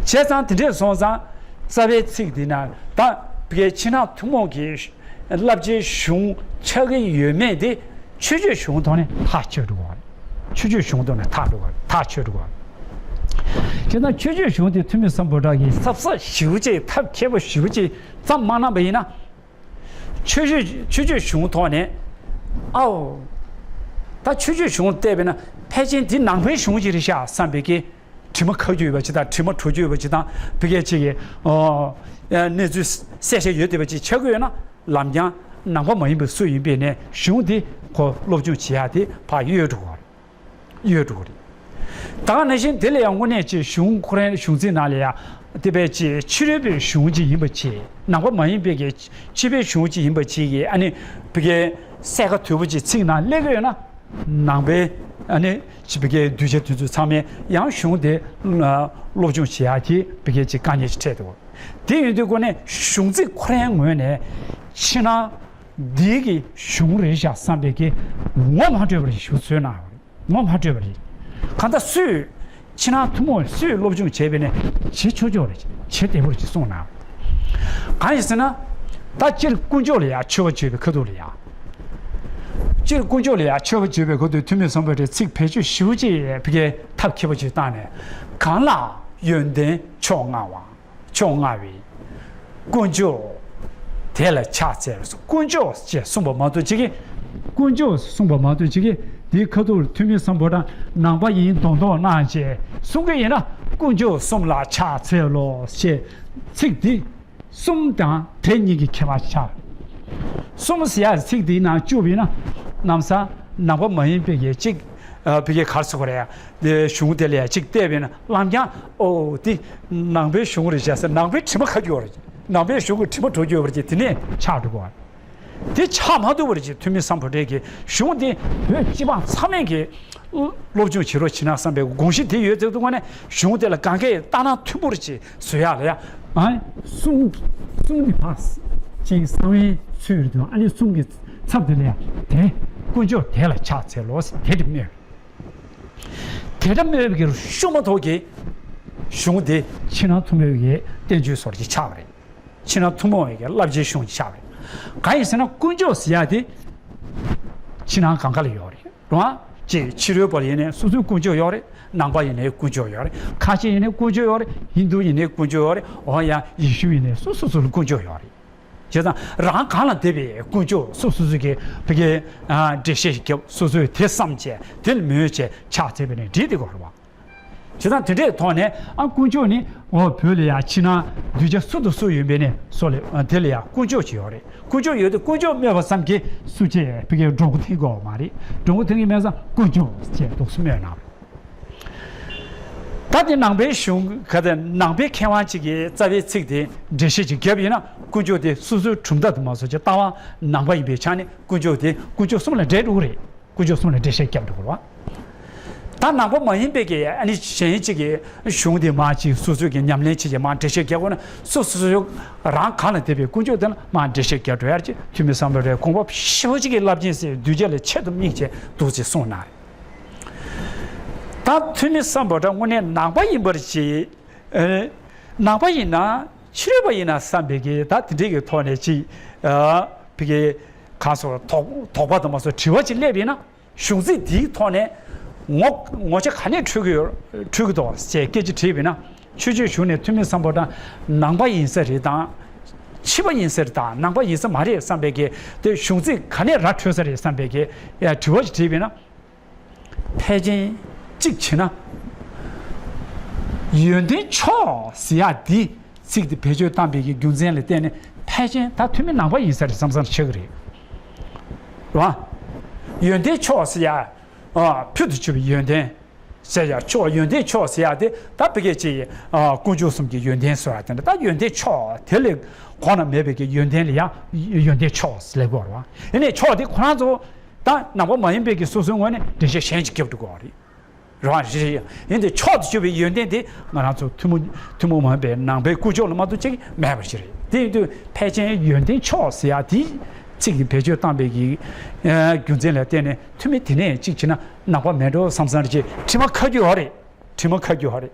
བྱས་ཙང་དེ་འདྲས་སོང་ཙང་། རྩ་བའི་ཚིག་འདི་ན་ད་ཕ་གིའི་ཕྱི་ནང་ཐུན་མོང་གི་བསླབ་བྱའི་གཞུང་ཆགས་ཀྱི་ཡོད་མེད་དེ་ཆོས་སྤྱོད་གཞུང་ཐོག་ནས་ཐག་ཆོད་འགྲོ་གི་རེད། ཆོས་སྤྱོད་གཞུང་ཐོག་ནས་ཐག་འགྲོ་གི་རེད། ཐག་ཆོད་འགྲོ་གི་རེད། བྱས་ཙང་ཆོས་སྤྱོད་གཞུང་དེ་ཐོན་མི་སམ་བྷོ་ཊ་གིས་གཟབ་གཟབ་ཞེ་པོ་ཅིག་ཐབས་མཁས་པོ་ཞེ་པོ་ཅིག་བརྩམས་མ་གནང་བ་ཡིན་ན། ཆོས་སྤྱོད་ཆོས་སྤྱོད་གཞུང་ཐོག་ནས། ཨའོ། ད་ཆོས་སྤྱོད་གཞུང་བལྟས་པས་ན་ཕལ་ཆེར་འདི་ནང་པའི་གཞུང་ཅིག་རེད་ཤག་བསམ་པའི་གི་དྲི་མ་ཁ་རྒྱུ་ཡོད་པ་ཅིག་དང་། དྲི་མ་དྲོ་རྒྱུ་ཡོད་པ་ཅིག་དང་། ཕ་གིའི་ཅིག་གི་ཨོ། གནས་ཚུལ་གསལ་བཤད་ཡོད་བསྡད་པ་ཅིག་ཆགས་ཀྱི་ཡོད་ན། ལམ་རྐྱང་ནང་པ་མ་ཡིན་པ་སུ་ཡིན་པས་ནས་གཞུང་དེ་ཁོ་སློབ་སྦྱོང་བྱེད་ཡག་དེ་ཕར་གཡོལ་འགྲོ་གི་རེད། གཡོལ་འགྲོ་གི་རེད། ད་ག་ནང་བཞིན་དེ་ལ་ཡང་དངོས་གནས་ཅིག་གཞུང་ཁོ་རའི་གཞུང་ཚིག་ནང་ལ་ཡང་དེ་བས་ཅིག་ཕྱི་རོལ་པའི་གཞུང་ཅིག་ཡིན་པ་ཅིག། ནང་པ་མ་ཡིན་པའི་གི་ཕྱི་པའི་གཞུང་ཅིག་ཡིན་པ་ཅིག་གིས་ཨ་ནི་ཕ་གིའི་གསལ་ཁ་དོད་པོ་ཅིག་ཚིག་ནང་སླེབས་ཀྱི་ཡོད་ན། ནང་པའི་ཨ་ནི་ཅིག་ཕ་གིའི་གདུལ་བྱ་དེ་ཚོ་ཚང་མས་ཡང་གཞུང་དེ་སློབ་སྦྱོང་བྱེད་ཡག་གི་ཕ་གིའི་ཅིག་དཀའ་ངལ་ཅིག་འཕྲད་འདུག། དེ་ཡིན་དུས་ཁོ་ནས་གཞུང་ཚིག་ཁོ་རའི་ངོས་ནས་ཕྱི་ནང་འདི་གི་གཞུང་རེད་ཤག་བསམ་པའི་གི་ངོ་མ་སྤྲོད་པ་རེད། ཞུ་ཚོད་ན་ངོ་མ་སྤྲོད་པ་རེད། གང་ལྟར་སུས་ཕྱི་ནང་ཐུན་མོང་སུས་སློབ་སྦྱོང་བྱས་པས་ནས་བྱེད་ཆོག་ཆོག་རེད། བྱེད་བདེ་པོ་རེད་ཅེས་གསུངས་གནང་། གང་ཡིན་ཟེར་ན། ད་སྤྱིར་དཀོན་མཆོག་ལ་ཡང་མཆོད་པ་བརྗོད་པའི་ཁ་ཐུག་ལ་ཡང་། སྤྱིར་དཀོན་མཆོག་ལ་ཡང་མཆོད་པ་བརྗོད་པའི་ཁ་ཐུག་ཐོན་མི་སམ་བྷོ་ཊས་ཚིག་བེད་སྤྱོད་ཞེ་པོ་ཅིག་ཕ་གིའི་ཐབས་མཁས་པོ་ཅིག་བཏང་ནས། གང་ལ་ཡོན་ཏན་མཆོག་མངའ་བ། མཆོག་མངའ་བའི་དཀོན་མཆོག་དེ་ལ་ཕྱག་འཚལ་ལོ། དཀོན་མཆོག་ཅེས་གསུངས་པ་མ་གཏོགས་ཅིག་གིས། དཀོན་མཆོག་གསུངས་པ་མ་གཏོགས་ཅིག་གིས་དེའི་ཁ་ཐུག་ལ་ཐོན་མི་སམ་བྷོ་ཊ་ནང་པ་ཡིན་མདོག་མདོག་གནང་ཅེས་གསུང་གི་ཡིན་ན། དཀོན་མཆོག་གསུམ་ལ་ཕྱག་འཚལ་ལོ་ཞེས་ཚིག་འདི་གསུམ་དང་དེ་གཉིས་ཀྱི་ཁྱད་པར་ཆགས། གསུམ་ཟེར་ཡག་ཚིག་འདིའི་ནང་བཅུག་པ་ཡིན་ན། གནམ་ས་ནང་པ་མ་ཡིན་པའི་གི་ཅིག་ཨ། ཕ་གིའི་ག་རེ་ཟེར་དགོས་རེད། དེ་གཞུང་དེ་ལ་ཡ་གཅིག་བལྟས་པས་ན་ལམ་རྐྱང་། ཨོ། དེ་ནང་པའི་གཞུང་རེད་ཤག་ཟེར། ནང་པའི་དྲི་མ་ཁ་རྒྱུ་བ་རེད། ནང་པའི་གཞུང་གི་དྲི་མ་བྲོ་རྒྱུ་བ་རེད། དེ་ནས་ཆགས་འགྲོ་གི་བ་རེད། དེ་ཆགས་མ་ཐུབ་པ་རེད། ཐོན་མི་སམ་བྷོ་ཊས་ཀྱི་གཞུང་དེ་བོད་སྤྱི་འབངས་ཚང་མས་ཀྱི་སློབ་སྦྱོང་བྱེད་རོགས་བྱེད་ན་བསམ་པའི་དགོངས་གཞི་དེ་ཡོད་ཚད་དུས་ནས། གཞུང་དེ་ལ་གང་གས་ལྟ་སྣང་མཐུན་པོ་རེད་ཅེས་བཟོ་ཡག་ལ་ཡ། ཨ། གསུང་གསུང་གི་ཕ་ཅིག་གསང་བའི་ཚུལ་དུ། ཨ་ནི་གསུང་གི་ཚབ་དེ་ལ་ཡ། དེ་དཀོན་མཆོག་དེ་ལ་ཕྱག་འཚལ་ལོ་ཟེར་དེ་འདྲ་སྨོས། དེ་འདྲ་སྨོས་པའི་གི་ཤུགས་མ་ཐོག་གི་གཞུང་དེ་ཕྱི་ནང་ཐུན་མོང་གི་བསྟན་བཅོས་སོགས་ཀྱི་ཆགས་པ་རེད། ཕྱི་ནང་ཐུན་མོང་བའི་གི་བསླབ་བྱའི་གཞུང་ཆགས་པ་རེད། གང་ཡིན་ཟེར་ན་དཀོན་མཆོག་ཟེར་ཡག་དེ་ཕྱི་ནང་གང་ག་ལ་ཡོད་རེད། རེད་བ། ཅེས་ཕྱི་རོལ་པ་ཡིན་ནའི་སོ་སོའི་དཀོན་མཆོག་ཡོད་རེད། ནང་པ་ཡིན་ནའི་དཀོན་མཆོག་ཡོད་རེད། ཁ་ཆེ་ཡིན་ནའི་དཀོན་མཆོག་ཡོད་རེད། ཧིན་དུ་ཡིན་ནའི་དཀོན་མཆོག་ཡོད་རེད། འོ་ཡ། ཡེ་ཤུ་ཡིན་ནའི་སོ་སོ་སོ་ལ་དཀོན་མཆོག་ཡོད་རེད། བྱས་ཙང་རང་གང་ལ་དད་པའི་དཀོན་མཆོག་སོ་སོ་སོ་གི་ཕ་གི་ཨ་འགྲེལ་བཤད་ཞིག་བརྒྱབ། སོ་སོས་དེ་བསམ་བྱས་དེ་ལ་མོས་བྱས་ཕྱག་འཚལ་བས་ནས་འགྲིག་བསྡད་ཀྱི་ཡོད་རེད་བ། བྱས་ཙང་དེ་འདྲའི་ཐོག་ནས་ཨ་དཀོན་མཆོག་ནི་འོ་བོད་ལ་ཡ་ཕྱི་ནང་གདུལ་བྱ་སུ་དང་སུ་ཡོད་པའི་ནས་སོགས་ལ་དེ་ལ་ཡ་དཀོན་མཆོག་ཅིག་ཡོད་རེད། དཀོན་མཆོག་ཡོད་དུས་དཀོན་མཆོག་སྨོས་པ་ཙམ་གྱིས་སུ་ཅིག་ཕ་གིའི་འགྲོ་མགོ་འཐེན་དགོས་པ་མ་རེད། འགྲོ་མགོ་འཐེན་གྱི་མེད་ཙང་དཀོན་མཆོག་ཅེས་འདུག་སེ་སྨོས་གནང་། ད་དེ་ནང་པའི་གཞུང་ག་དེ་ནང་པའི་མཁས་དབང་གཅིག་གིས་རྩ་བའི་ཚིག་དེ་འགྲེལ་བཤད་ཅིག་བརྒྱབ་ཡིན་ན། དཀོན་མཆོག་དེ་སོ་སོའི་གྲུབ་མཐའ་དུ་མ་སོགས་ཀྱི་ལྟ་བ་ནང་པ་ཡིན་པའི་ཆ་ནས་དཀོན་མཆོག་དེ་དཀོན་མཆོག་གསུམ་ལ་འགྲེལ་འགྲོ་གི་རེད། དཀོན་མཆོག་གསུམ་ལ་འགྲེལ་བཤད་བརྒྱབ་འགྲོ་གི་རེད་བ། ད་ནང་པ་མ་ཡིན་པའི་གི་ཨ་ནི་གཞན་གཅིག་གིས་གཞུང་དེ་མར་ཅིག་སོ་སོའི་གི་ཉམས་ལེན་བྱེད་ཀྱི་མར་འགྲེལ་བཤད་བརྒྱབ་དགོས་ན། སོ་སོ་སོ་རང་གང་ལ་དད་པའི་དཀོན་མཆོག་དེ་ལ་མར་འགྲེལ་བཤད་བརྒྱབ་འགྲོ་ཡ་ཅིག་ཐོན་མི་སམ་བྷོ་ཊའི་དགོངས་པ་ཞེ་པོ་ཅིག་གི་རླབས་ཆེན་ཟེར་གདུལ་བྱ་ལ་ཆེད་དུ་དམིགས་བྱས་འདུག་ཅེས་གསུངས་གནང་། ད་ཐོན་མི་སམ་བྷོ་ཊ་དངོས་གནས་ནང་པ་ཡིན་པར་བྱེད། ཨེ། ནང་པ་ཡིན་ན་ཕྱི་རོལ་པ་ཡིན་ན་བསམ་པའི་གི་ད་དེ་འདྲའི་གི་ཐོག་ནས་ཅིག་ཨ། ཕ་གི་གང་སོགས་དོགས་དོགས་པ་དང་མ་སོགས་དྲི་བ་ཅིག་སླེབས་ཡིན་ན། གཞུང་ཚིག་འདིའི་ཐོག་ནས་ངོ་ངོ་ཆ་ག་ནས་འཕྲོད་ཀྱི་ཡོད། འཕྲོད་ཀྱི་འདུག་ཅེས་སྐད་ཆ་དྲིས་པ་ཡིན་ན། ཆོས་སྤྱོད་ཞུགས་ནས་ཐུ་མི་སམ་བྷོ་ཊ་ནང་པ་ཡིན་ས་རེད་དང་། ཕྱི་པ་ཡིན་ས་རེད་དང་ནང་པ་ཡིན་ས་མ་རེད་བསམ་པའི་གི་དེ་གཞུང་ཚིག་ག་ནས་ར་འཕྲོད་ས་རེད་བསམ་པའི་གི་དྲི་བ་ཞིག་དྲིས་པས་ན། ཕལ་ཆེར་གཅིག་བྱས་ན། ཡོན་ཏན་མཆོག་ཟེར་ཡག་འདི་ཚིག་འདི་བེད་སྤྱོད་བཏང་པའི་གི་རྒྱུ་མཚན་ལ་བརྟེན་ནས་ཕལ་ཆེར་ད་ཐུ་མི་ནང་པ་ཡིན་ས་རེད་བསམ་བསམ་ཆགས་ཀྱི་རེད། རེད་བ། ཡོན་ཏན་མཆོག་ཟེར་ཡག་ཨ། ཕུལ་དུ་ཕྱིན་པའི་ཡོན་ཏན་ཟེར་ཡག་མཆོག་ཡོན་ཏན་མཆོག་ཟེར་ཡག་དེ་ད་བི་གེ་ཅི་ཡི་ཨ། དཀོན་མཆོག་གསུམ་གྱི་ཡོན་ཏན་ཟེར་ཡག་དེ་འདྲ། ད་ཡོན་ཏན་མཆོག་དེ་ལས་གོང་ན་མེད་པའི་གི་ཡོན་ཏན་ལ་ཡང་ཡོན་ཏན་མཆོག་ཟེར་ལབ་དགོས་རེད་བ། ཡིན་ནའི་མཆོག་དེ་ཁོ་རང་ཚོ་ད་ནང་པ་མ་ཡིན་པའི་གི་སོ་སོའི་ངོས་ནས་འགྲེལ་བཤད་གཞན་ཅིག་རྒྱབ་འགྲོ་དགོས་རེད། རང་རེད། ཡིན་ཏེ་མཆོག་ཏུ་གྱུར་པའི་ཡོན་ཏན་དེ་ང་རང་ཚོ་ཐུན་མོང་ཐུན་མོང་མ་ཡིན་པའི་ནང་པའི་ཀུན་སྤྱོད་ལ་མ་གཏོགས་ཅིག་མེད་པ་ཞིག་རེད། དེ་ཡིན་དུས་ཕལ་ཆེར་ཡོན་ཏན་མཆོག་ཟེར་ཡག་དེ་ཚིག་གི་བེད་སྤྱོད་བཏང་པའི་གི་རྒྱུ་མཚན་ལ་བརྟེན་ནས་ཐུ་མི་དེ་ནས་གཅིག་བྱས་ན་ནང་པ་མེད་འགྲོ་བསམ་བསམ་རེད་ཅེས་དྲི་མ་ཁ་རྒྱུ་ཡོད་རེད། དྲི་མ་ཁ་རྒྱུ་ཡོད་རེད།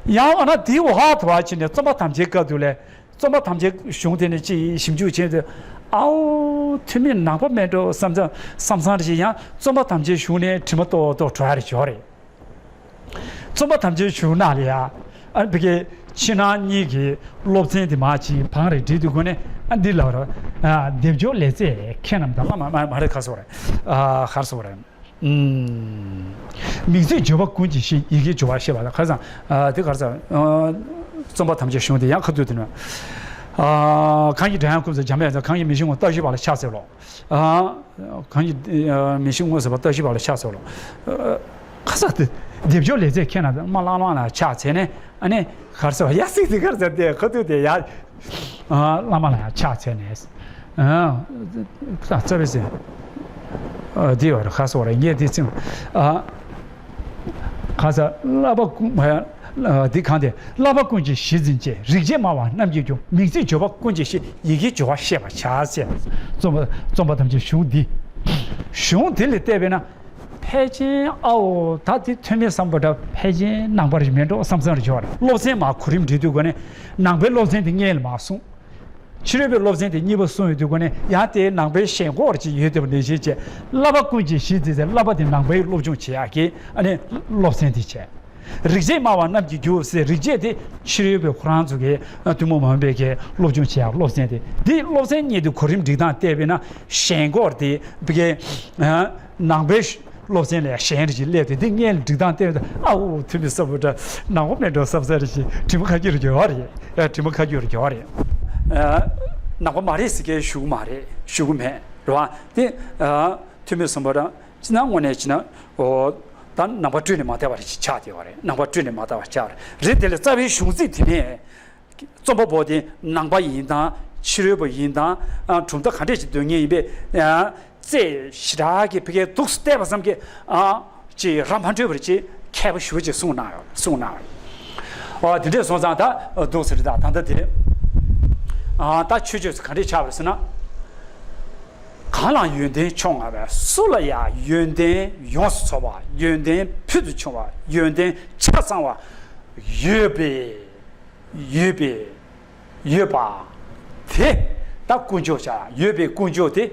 ཡང་འོ་ན་དེའི་འོག་ཏུ་བ་ཕྱིན་ནས་རྩོམ་པ་ཐམས་ཅད་སྐབས་དུ་ལས། རྩོམ་པ་ཐམས་ཅད་གཞུང་དེ་ནས་ཅིག་ཞིབ་འཇུག་བྱས་ཏེ། ཨའོ། ཐུ་མི་ནང་པ་མེད་འགྲོ་བསམ་བསམ་བསམ་བསམ་རེ་ཞིག་ཡང་རྩོམ་པ་ཐམས་ཅད་གཞུང་ནས་དྲི་མ་ཏོག་ཏོག་འགྲོ་ཡ་རེ་ཞོ་རེད། རྩོམ་པ་ཐམས་ཅད་གཞུང་ནང་ལ་ཡ། ཨ་བི་གའི་ཕྱི་ནང་གཉིས་ཀྱི་སློབ་ཚན་དེ་མ་ཅིག་བང་རེ་བྲིས་དུས་གོ་ནས། ཨ་འདི་ལ་ར། ཨ་སྡེབ་སྦྱོར་ལས་ཚད་ཁྱེད་རྣམས་དང་བླ་མ་མ་མ་རེད་ཁ་སོ་རེད། ཨ་ཁར་སོ་རེད། ཨུམ། མིང་ཚིག་བརྗོད་པ་ཀུན་གྱི་གཞི། ཡི་གེ་སྦྱོར་བ་ཤེས་པ་དང་། ཁ་སང་། ཨ་དེ་གར་ས། ཨ་རྩོམ་པ་ཐམས་ཅད་གཞུང་དེ་ཡང་ཁ་ཐུག་དེ་ནས། ཨ་གང་གིས་སྒྲ་དབྱངས་ཀུན་ཟེར་འཇམ་དབྱངས་ཟེར། གང་གིས་མི་ཤེས་ངོ་བརྟག་ཞིབ་པ་ལ་ཕྱག་འཚལ་ལོ། ཨ་གང་གིས་ཨ་མི་ཤེས་ངོ་ཟེར་བ་བརྟག་ཞིབ་པ་ལ་ཕྱག་འཚལ་ལོ། ཨ་ཁ་ས་དེ་སྡེབ་སྦྱོར་ལས་ཚད་ཁྱེད་རྣམས་དང་བླ་མ་ལ་ཕྱག་འཚལ་ནས། ཨ་ནི་གར་ས་ཡ་སིག་དེ་གར་ས་དེ་ཁ་ཐུག་དེ་ཡ། ཨ་བླ་མ་ལ་ཡང་ཕྱག་འཚལ་ནས། ཨ་རྩ་བའི་སེམས། ཨ་དེ་བར་ཁ་སོ་ར་ངས་དེ་ཚིམ། ཨ་ཁ་ས་བསླབ་པ་ཀུན། ཨ་དེ་གང་དེ་བསླབ་པ་ཀུན་གྱི་གཞི་འཛིན་བྱེད། རིག་བྱེད་སྨྲ་བ་རྣམས་ཀྱི་རྒྱུ། མིང་ཚིག་བརྗོད་པ་ཀུན་གྱི་གཞི། ཡི་གེ་སྦྱོར་བ་ཤེས་པར་བྱ་ཟེར། རྩོམ་པ་རྩོམ་པ་ཐམས་ཅད་གཞུང་འདི། གཞུང་དེ་ལས་བལྟས་པས་ན། ཕལ་ཆེར་ཨའོ་ད་དེ་ཐོན་མེད་བསམ་པ་འདྲ། ཕལ་ཆེར་ནང་པ་རེད་མེད་འགྲོ་བསམ་བསམ་རེ་བྱུང་བ་རེད། སློབ་ཚན་མ་གོ་རིམ་འགྲིག་དུས་གོ་ནས་ནང་པའི་སློབ་ཚན་དེ་སྔོན་ལ་མ་གསུངས། ཕྱི་རོལ་པའི་སློབ་ཚན་དེ་གཉིས་པ་གསུངས་ཡོད་དུས་གོ་ནས་ཡང་དེ་ནང་པའི་ཞེན་ཁོག་ཅིག་ཡོད་དེ་བ་ནས་ཤེས་བྱས། བསླབ་པ་ཀུན་གྱི་གཞི་འཛིན་ཚེ། བསླབ་པ་དེ་ནང་པའི་སློབ་སྦྱོང་བྱེད་ཡག་གི་ཨ་ནི་སློབ་ཚན་དེ་བྱས། རིག་བྱེད་སྨྲ་བ་རྣམས་ཀྱི་རྒྱུ་ཟེར། རིག་བྱེད་དེ་ཕྱི་རོལ་པའི་ཁོ་རང་ཚོ་གི་ཐུན་མོང་མ་ཡིན་པའི་གི་སློབ་སྦྱོང་བྱེད་ཡག་སློབ་ཚན་དེ། འདི་སློབ་ཚན་གཉིས་དེ་གོ་རིམ་སྒྲིག་སྟངས་བལྟས་པས་ན་ཞེན་ཁོག་དེ་བི་གའི་ནང་པའི་སློབ་ཚན་ལ་ཡང་ཞེན་རེ་ཞིག་སླེབས་ཏེ། འདི་སྔོན་ལ་སྒྲིག་སྟངས་བལྟས་པས་ན་ཨ་འུ་ཐུ་མི་བསམ་པ་འདྲ། ནང་པ་མེད་འགྲོ་བསམ་ས་རེ་ཞིག་དྲི་མ་ཁ་རྒྱུ་རེ་རྒྱོ་བ་རེད། ཨ་དྲི་མ་ཁ་རྒྱུ་རེ་རྒྱོ་བ་རེད། ཨ་ནང་པ་མ་རེད་ཟེར་མཁན་ཞུ་གི་མ་རེད། ཞུ་གི་མེད་རེད་བ། དེ་ཨ་ཐུ་མི་བསམ་པ་འདྲ། ཅི་ན་དངོས་གནས་ཅི་ན། ཨོ། ད་ནང་པ་སྤྲོས་ནས་མ་དར་བ་རེ་ཞིག་ཆགས་བསྡད་པ་རེད། ནང་པ་སྤྲོས་ནས་མ་དར་བ་ཆགས་རེད། རེད་དེ་ལས་རྩ་བའི་གཞུང་ཚིག་དེ་ནས། རྩོམ་པ་པོ་དེ་ནང་པ་ཡིན་དང་ཕྱི་རོལ་པ་ཡིན་དང་། ཨ་གྲུབ་མཐའ་ག་འདྲས་ཞིག་འདོན་མཁན་ཡིན་པས། ཨ་རྩེ་ཞེ་དྲག་གི་ཕ་གིའི་འདུག་སེ་བལྟས་པ་ཙམ་གྱིས། ཨ་ཅིག་ར་མ་འཕྲོད་པར་ཅིག་མཁས་པ་ཞུ་བ་ཅིག་གསུངས་གནང་ཡོད། གསུངས་གནང་ཡོད། ཨ་དེ་འདྲས་སོང་ཙང་ད་འདུག་སེ་རེད། ད་ད་ལྟ་དེ། ཨ་ད་ཆོས་ཕྱོགས་སུ་ག་འདྲས་ཆགས་པ་རེད་ཟེར་ན། གང་ལ་ཡོན་ཏན་མཆོག་མངའ་བའི། སུ་ལ་ཡང་ཡོན་ཏན་ཡོངས་སུ་རྫོགས་པ། ཡོན་ཏན་ཕུལ་དུ་བྱུང་བ། ཡོན་ཏན་ཆ་ཚང་བ་ཡོད་པའི། ཡོད་པའི། ཡོད་པ། དེ་ད་དཀོན་མཆོག་ཆགས། ཡོད་པའི་དཀོན་མཆོག་དེ་